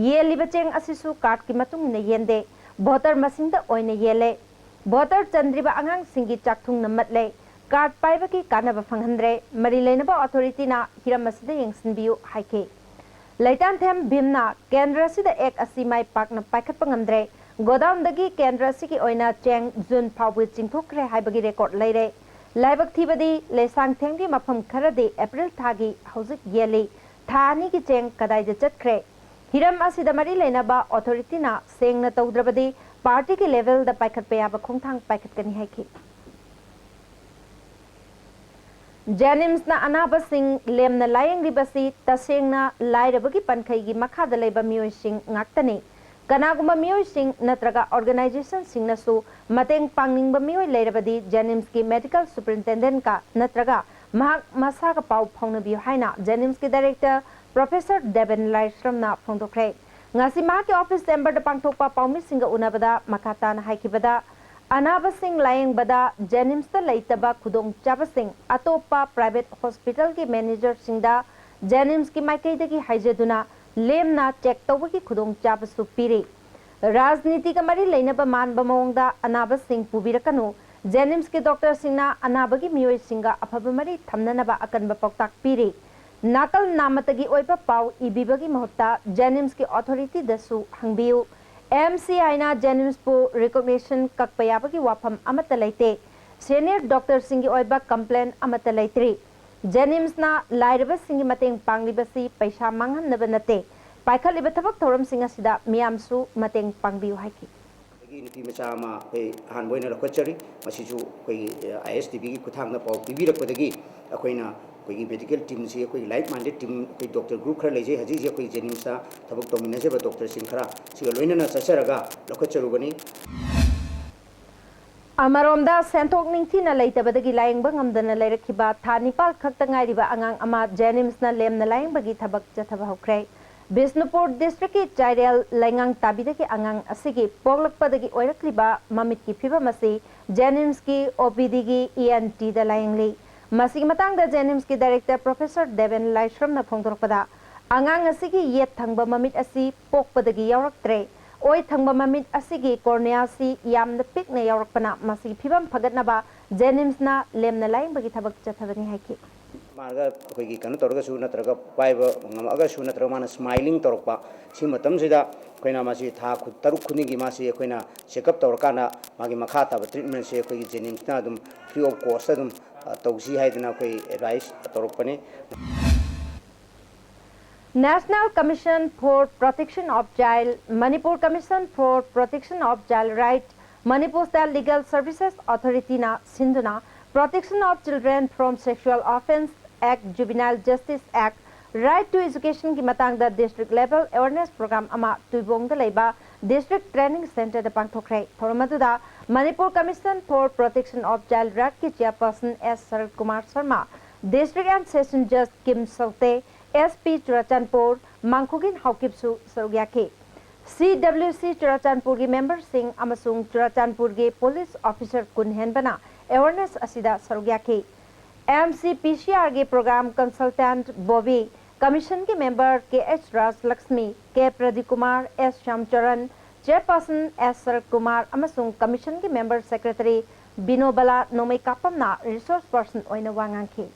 ꯌꯦꯜꯂꯤꯕ ꯆꯦꯡ ꯑꯁꯤꯁꯨ card ꯀꯤ ꯃꯇꯨꯡ ꯏꯟꯅ ꯌꯦꯟꯗꯦ꯫ Voter ꯃꯁꯤꯡꯗ ꯑꯣꯏꯅ ꯌꯦꯜꯂꯦ꯫ Voter ꯆꯟꯗ꯭ꯔꯤꯕ ꯑꯉꯥꯡꯁꯤꯡꯒꯤ ꯆꯥꯛꯊꯨꯡ ꯅꯝꯃꯠꯂꯦ꯫ Card ꯄꯥꯏꯕꯒꯤ ꯀꯥꯟꯅꯕ ꯐꯪꯍꯟꯗ꯭ꯔꯦ꯫ ꯃꯔꯤ ꯂꯩꯅꯕ authority ꯅ ꯍꯤꯔꯝ ꯑꯁꯤꯗ ꯌꯦꯡꯁꯤꯟꯕꯤꯌꯨ ꯍꯥꯏꯈꯤ꯫ ꯂꯩꯇꯥꯟꯊꯦꯝ ꯚꯤꯝꯅ ꯀꯦꯟꯗ꯭ꯔ ꯑꯁꯤꯗ act ꯑꯁꯤ ꯃꯥꯏ ꯄꯥꯛꯅ ꯄꯥꯏꯈꯠꯄ ꯉꯝꯗ꯭ꯔꯦ꯫ Godown ꯗꯒꯤ ꯀꯦꯟꯗ꯭ꯔ ꯑꯁꯤꯒꯤ ꯑꯣꯏꯅ ꯆꯦꯡ June ꯐꯥꯎꯕ ꯆꯤꯡꯊꯣꯛꯈ꯭ꯔꯦ ꯍꯥꯏꯕꯒꯤ record ꯂꯩꯔꯦ꯫ ꯂꯥꯏꯕꯛ ꯊꯤꯕꯗꯤ ꯂꯩꯁꯥꯡꯊꯦꯝꯒꯤ ꯃꯐꯝ ꯈꯔꯗꯤ April ꯊꯥꯒꯤ ꯍꯧꯖꯤꯛ ꯌꯦꯜꯂꯤ꯫ ꯊꯥ ꯑꯅꯤꯒꯤ ꯆꯦꯡ ꯀꯗꯥꯏꯗ ꯆꯠꯈ꯭ꯔꯦ? ꯍꯤꯔꯝ ꯑꯁꯤꯗ ꯃꯔꯤ ꯂꯩꯅꯕ authority ꯅ ꯁꯦꯡꯅ ꯇꯧꯗ꯭ꯔꯕꯗꯤ party ꯒꯤ level ꯗ ꯄꯥꯏꯈꯠꯄ ꯌꯥꯕ ꯈꯣꯡꯊꯥꯡ ꯄꯥꯏꯈꯠꯀꯅꯤ ꯍꯥꯏꯈꯤ꯫ ꯖꯦꯅꯤꯝꯁꯅ ꯑꯅꯥꯕꯁꯤꯡ ꯂꯦꯝꯅ ꯂꯥꯌꯦꯡꯂꯤꯕꯁꯤ ꯇꯁꯦꯡꯅ ꯂꯥꯏꯔꯕꯒꯤ ꯄꯟꯈꯩꯒꯤ ꯃꯈꯥꯗ ꯂꯩꯕ ꯃꯤꯑꯣꯏꯁꯤꯡ ꯉꯥꯛꯇꯅꯤ꯫ ꯀꯅꯥꯒꯨꯝꯕ ꯃꯤꯑꯣꯏꯁꯤꯡ ꯅꯠꯇ꯭ꯔꯒ organization ꯁꯤꯡꯅꯁꯨ ꯃꯇꯦꯡ ꯄꯥꯡꯅꯤꯡꯕ ꯃꯤꯑꯣꯏ ꯂꯩꯔꯕꯗꯤ ꯖꯦꯅꯤꯝꯁꯀꯤ medical superintendent ꯀ ꯅꯠꯇ꯭ꯔꯒ ꯃꯍꯥꯛ ꯃꯁꯥꯒ ꯄꯥꯎ ꯐꯥꯎꯅꯕꯤꯌꯨ ꯍꯥꯏꯅ ꯖꯦꯅꯤꯝꯁꯀꯤ director professor ꯗꯦꯕꯦꯟ ꯂꯥꯏꯁ꯭ꯔꯝꯅ ꯐꯣꯡꯗꯣꯛꯈ꯭ꯔꯦ꯫ ꯉꯁꯤ ꯃꯍꯥꯛꯀꯤ office chamber ꯗ ꯄꯥꯡꯊꯣꯛꯄ ꯄꯥꯎꯃꯤꯁꯤꯡꯒ ꯎꯅꯕꯗ ꯃꯈꯥ ꯇꯥꯅ ꯍꯥꯏꯈꯤꯕꯗ, ꯑꯅꯥꯕꯁꯤꯡ ꯂꯥꯌꯦꯡꯕꯗ ꯖꯦꯅꯤꯝꯁꯇ ꯂꯩꯇꯕ ꯈꯨꯗꯣꯡꯆꯥꯕꯁꯤꯡ ꯑꯇꯣꯞꯄ private hospital ꯒꯤ manager ꯁꯤꯡꯗ ꯖꯦꯅꯤꯝꯁꯀꯤ ꯃꯥꯏꯀꯩꯗꯒꯤ ꯍꯥꯏꯖꯗꯨꯅ ꯂꯦꯝꯅ check ꯇꯧꯕꯒꯤ ꯈꯨꯗꯣꯡꯆꯥꯕꯁꯨ ꯄꯤꯔꯤ꯫ ꯔꯥꯖꯅꯤꯇꯤꯒ ꯃꯔꯤ ꯂꯩꯅꯕ ꯃꯥꯟꯕ ꯃꯑꯣꯡꯗ ꯑꯅꯥꯕꯁꯤꯡ ꯄꯨꯕꯤꯔꯛꯀꯅꯨ꯫ ꯖꯦꯅꯤꯝꯁꯀꯤ doctor ꯁꯤꯡꯅ ꯑꯅꯥꯕꯒꯤ ꯃꯤꯑꯣꯏꯁꯤꯡꯒ ꯑꯐꯕ ꯃꯔꯤ ꯊꯝꯅꯅꯕ ꯑꯀꯟꯕ ꯄꯥꯎꯇꯥꯛ ꯄꯤꯔꯤ꯫ ꯅꯥꯀꯜ ꯅꯥꯃꯠꯇꯒꯤ ꯑꯣꯏꯕ ꯄꯥꯎ ꯏꯕꯤꯕꯒꯤ ꯃꯍꯨꯠꯇ ꯖꯦꯅꯤꯝꯁꯀꯤ authority ꯗꯁꯨ ꯍꯪꯕꯤꯌꯨ꯫ M C I ꯅ ꯖꯦꯅꯤꯝꯁꯄꯨ recognition ꯀꯛꯄ ꯌꯥꯕꯒꯤ ꯋꯥꯐꯝ ꯑꯃꯠꯇ ꯂꯩꯇꯦ꯫ Senior doctor ꯁꯤꯡꯒꯤ ꯑꯣꯏꯕ complaint ꯑꯃꯠꯇ ꯂꯩꯇ꯭ꯔꯤ꯫ ꯖꯦꯅꯤꯝꯁꯅ ꯂꯥꯏꯔꯕꯁꯤꯡꯒꯤ ꯃꯇꯦꯡ ꯄꯥꯡꯂꯤꯕꯁꯤ ꯄꯩꯁꯥ ꯃꯥꯡꯍꯟꯅꯕ ꯅꯠꯇꯦ꯫ ꯄꯥꯏꯈꯠꯂꯤꯕ ꯊꯕꯛ ꯊꯧꯔꯝꯁꯤꯡ ꯑꯁꯤꯗ ꯃꯤꯌꯥꯝꯁꯨ ꯃꯇꯦꯡ ꯄꯥꯡꯕꯤꯌꯨ ꯍꯥꯏꯈꯤ꯫ ꯑꯗꯒꯤ ꯅꯨꯄꯤ ꯃꯆꯥ ꯑꯃ ꯑꯩꯈꯣꯏ ꯑꯍꯥꯟꯕ ꯑꯣꯏꯅ ꯂꯧꯈꯠꯆꯔꯤ꯫ ꯃꯁꯤꯁꯨ ꯑꯩꯈꯣꯏꯒꯤ, ꯑ, I S T V ꯒꯤ ꯈꯨꯠꯊꯥꯡꯗ ꯄꯥꯎ ꯄꯤꯕꯤꯔꯛꯄꯗꯒꯤ ꯑꯩꯈꯣꯏꯅ ꯑꯩꯈꯣꯏꯒꯤ medical team ꯁꯤ ꯑꯩꯈꯣꯏꯒꯤ like minded team, ꯑꯩꯈꯣꯏ doctor group ꯈꯔ ꯂꯩꯖꯩ꯫ ꯍꯧꯖꯤꯛ ꯍꯧꯖꯤꯛ ꯑꯩꯈꯣꯏ ꯖꯦꯅꯤꯝꯁꯇ ꯊꯕꯛ ꯇꯧꯃꯤꯟꯅꯖꯕ doctor ꯁꯤꯡ ꯈꯔ ꯁꯤꯒ ꯂꯣꯏꯅꯅ ꯆꯠꯆꯔꯒ ꯂꯧꯈꯠꯆꯔꯨꯕꯅꯤ꯫ ꯑꯃꯔꯣꯝꯗ, ꯁꯦꯟꯊꯣꯛ ꯅꯤꯡꯊꯤꯅ ꯂꯩꯇꯕꯗꯒꯤ ꯂꯥꯌꯦꯡꯕ ꯉꯝꯗꯅ ꯂꯩꯔꯛꯈꯤꯕ ꯊꯥ ꯅꯤꯄꯥꯜ ꯈꯛꯇ ꯉꯥꯏꯔꯤꯕ ꯑꯉꯥꯡ ꯑꯃ ꯖꯦꯅꯤꯝꯁꯅ ꯂꯦꯝꯅ ꯂꯥꯌꯦꯡꯕꯒꯤ ꯊꯕꯛ ꯆꯠꯊꯕ ꯍꯧꯈ꯭ꯔꯦ꯫ ꯕꯤꯁꯅꯨꯄꯨꯔ district ꯀꯤ ꯆꯥꯏꯔꯦꯜ ꯂꯩꯉꯥꯡ ꯇꯥꯕꯤꯗꯒꯤ ꯑꯉꯥꯡ ꯑꯁꯤꯒꯤ ꯄꯣꯛꯂꯛꯄꯗꯒꯤ ꯑꯣꯏꯔꯛꯂꯤꯕ ꯃꯃꯤꯠꯀꯤ ꯐꯤꯕꯝ ꯑꯁꯤ ꯖꯦꯅꯤꯝꯁꯀꯤ O P D ꯒꯤ E N T ꯗ ꯂꯥꯌꯦꯡꯂꯤ꯫ ꯃꯁꯤꯒꯤ ꯃꯇꯥꯡꯗ ꯖꯦꯅꯤꯝꯁꯀꯤ director professor ꯗꯦꯕꯦꯟ ꯂꯥꯏꯁ꯭ꯔꯝꯅ ꯐꯣꯡꯗꯣꯔꯛꯄꯗ, ꯑꯉꯥꯡ ꯑꯁꯤꯒꯤ ꯌꯦꯠ ꯊꯪꯕ ꯃꯃꯤꯠ ꯑꯁꯤ ꯄꯣꯛꯄꯗꯒꯤ ꯌꯥꯎꯔꯛꯇ꯭ꯔꯦ꯫ ꯑꯣꯏ ꯊꯪꯕ ꯃꯃꯤꯠ ꯑꯁꯤꯒꯤ cornea ꯑꯁꯤ ꯌꯥꯝꯅ ꯄꯤꯛꯅ ꯌꯥꯎꯔꯛꯄꯅ ꯃꯁꯤꯒꯤ ꯐꯤꯕꯝ ꯐꯒꯠꯅꯕ ꯖꯦꯅꯤꯝꯁꯅ ꯂꯦꯝꯅ ꯂꯥꯌꯦꯡꯕꯒꯤ ꯊꯕꯛ ꯆꯠꯊꯕꯅꯤ ꯍꯥꯏꯈꯤ꯫ ꯃꯥꯒ ꯑꯩꯈꯣꯏꯒꯤ ꯀꯩꯅꯣ ꯇꯧꯔꯒꯁꯨ ꯅꯠꯇ꯭ꯔꯒ ꯄꯥꯏꯕ ꯉꯝꯃꯛꯑꯒꯁꯨ ꯅꯠꯇ꯭ꯔꯒ ꯃꯥꯅ smiling ꯇꯧꯔꯛꯄ, ꯁꯤ ꯃꯇꯝꯁꯤꯗ ꯑꯩꯈꯣꯏꯅ ꯃꯥꯁꯤ ꯊꯥ ꯈꯨ-, ꯇꯔꯨꯛ ꯈꯨꯗꯤꯡꯒꯤ ꯃꯥꯁꯤ ꯑꯩꯈꯣꯏꯅ check up ꯇꯧꯔꯀꯥꯟꯗ ꯃꯥꯒꯤ ꯃꯈꯥ ꯇꯥꯕ treatment ꯁꯦ ꯑꯩꯈꯣꯏꯒꯤ ꯖꯦꯅꯤꯝꯁꯅ ꯑꯗꯨꯝ free of cost ꯑꯗꯨꯝ, ꯑ, ꯇꯧꯁꯤ ꯍꯥꯏꯗꯅ ꯑꯩꯈꯣꯏ advice ꯇꯧꯔꯛꯄꯅꯤ꯫ National Commission for Protection of Child, Manipur Commission for Protection of Child Right, Manipur State Legal Services Authority ꯅ ꯁꯤꯟꯗꯨꯅ Protection of Children from Sexual Offence Act, Juvenile Justice Act, Right to Education ꯒꯤ ꯃꯇꯥꯡꯗ district level awareness program ꯑꯃ ꯇꯨꯏꯕꯣꯡꯗ ꯂꯩꯕ District Training Centre ꯗ ꯄꯥꯡꯊꯣꯛꯈ꯭ꯔꯦ꯫ ꯊꯧꯔꯝ ꯑꯗꯨꯗ Manipur Commission for Protection of Child Right ꯀꯤ chairperson S shirt Kumar Sharma, District and Session Judge ꯀꯤꯝ ꯁꯧꯇꯦ, S P Churachandpur ꯃꯥꯡꯈꯨꯒꯤꯟ ꯍꯥꯎꯀꯤꯞꯁꯨ ꯁꯔꯨꯛ ꯌꯥꯈꯤ꯫ C W C ꯆꯨꯔꯥꯆꯥꯟꯄꯨꯔꯒꯤ memberꯁꯤꯡ ꯑꯃꯁꯨꯡ ꯆꯨꯔꯥꯆꯥꯟꯄꯨꯔꯒꯤ police officer ꯀꯨꯟ ꯍꯦꯟꯕꯅ awareness ꯑꯁꯤꯗ ꯁꯔꯨꯛ ꯌꯥꯈꯤ꯫ M C P C R ꯒꯤ program consultant ꯕꯣꯕꯤ, commission ꯒꯤ member K H ꯔꯥꯖꯂꯛꯁꯃꯤ, K Pradeep Kumar, S ꯁ꯭ꯌꯥꯝꯆꯔꯟ, chairperson S ꯁꯔꯠ ꯀꯨꯃꯥꯔ ꯑꯃꯁꯨꯡ commission ꯒꯤ member secretary ꯕꯤꯅꯣꯕꯂꯥ ꯅꯣꯡꯃꯩ ꯀꯥꯞꯄꯝꯅ resource person ꯑꯣꯏꯅ ꯋꯥ ꯉꯥꯡꯈꯤ꯫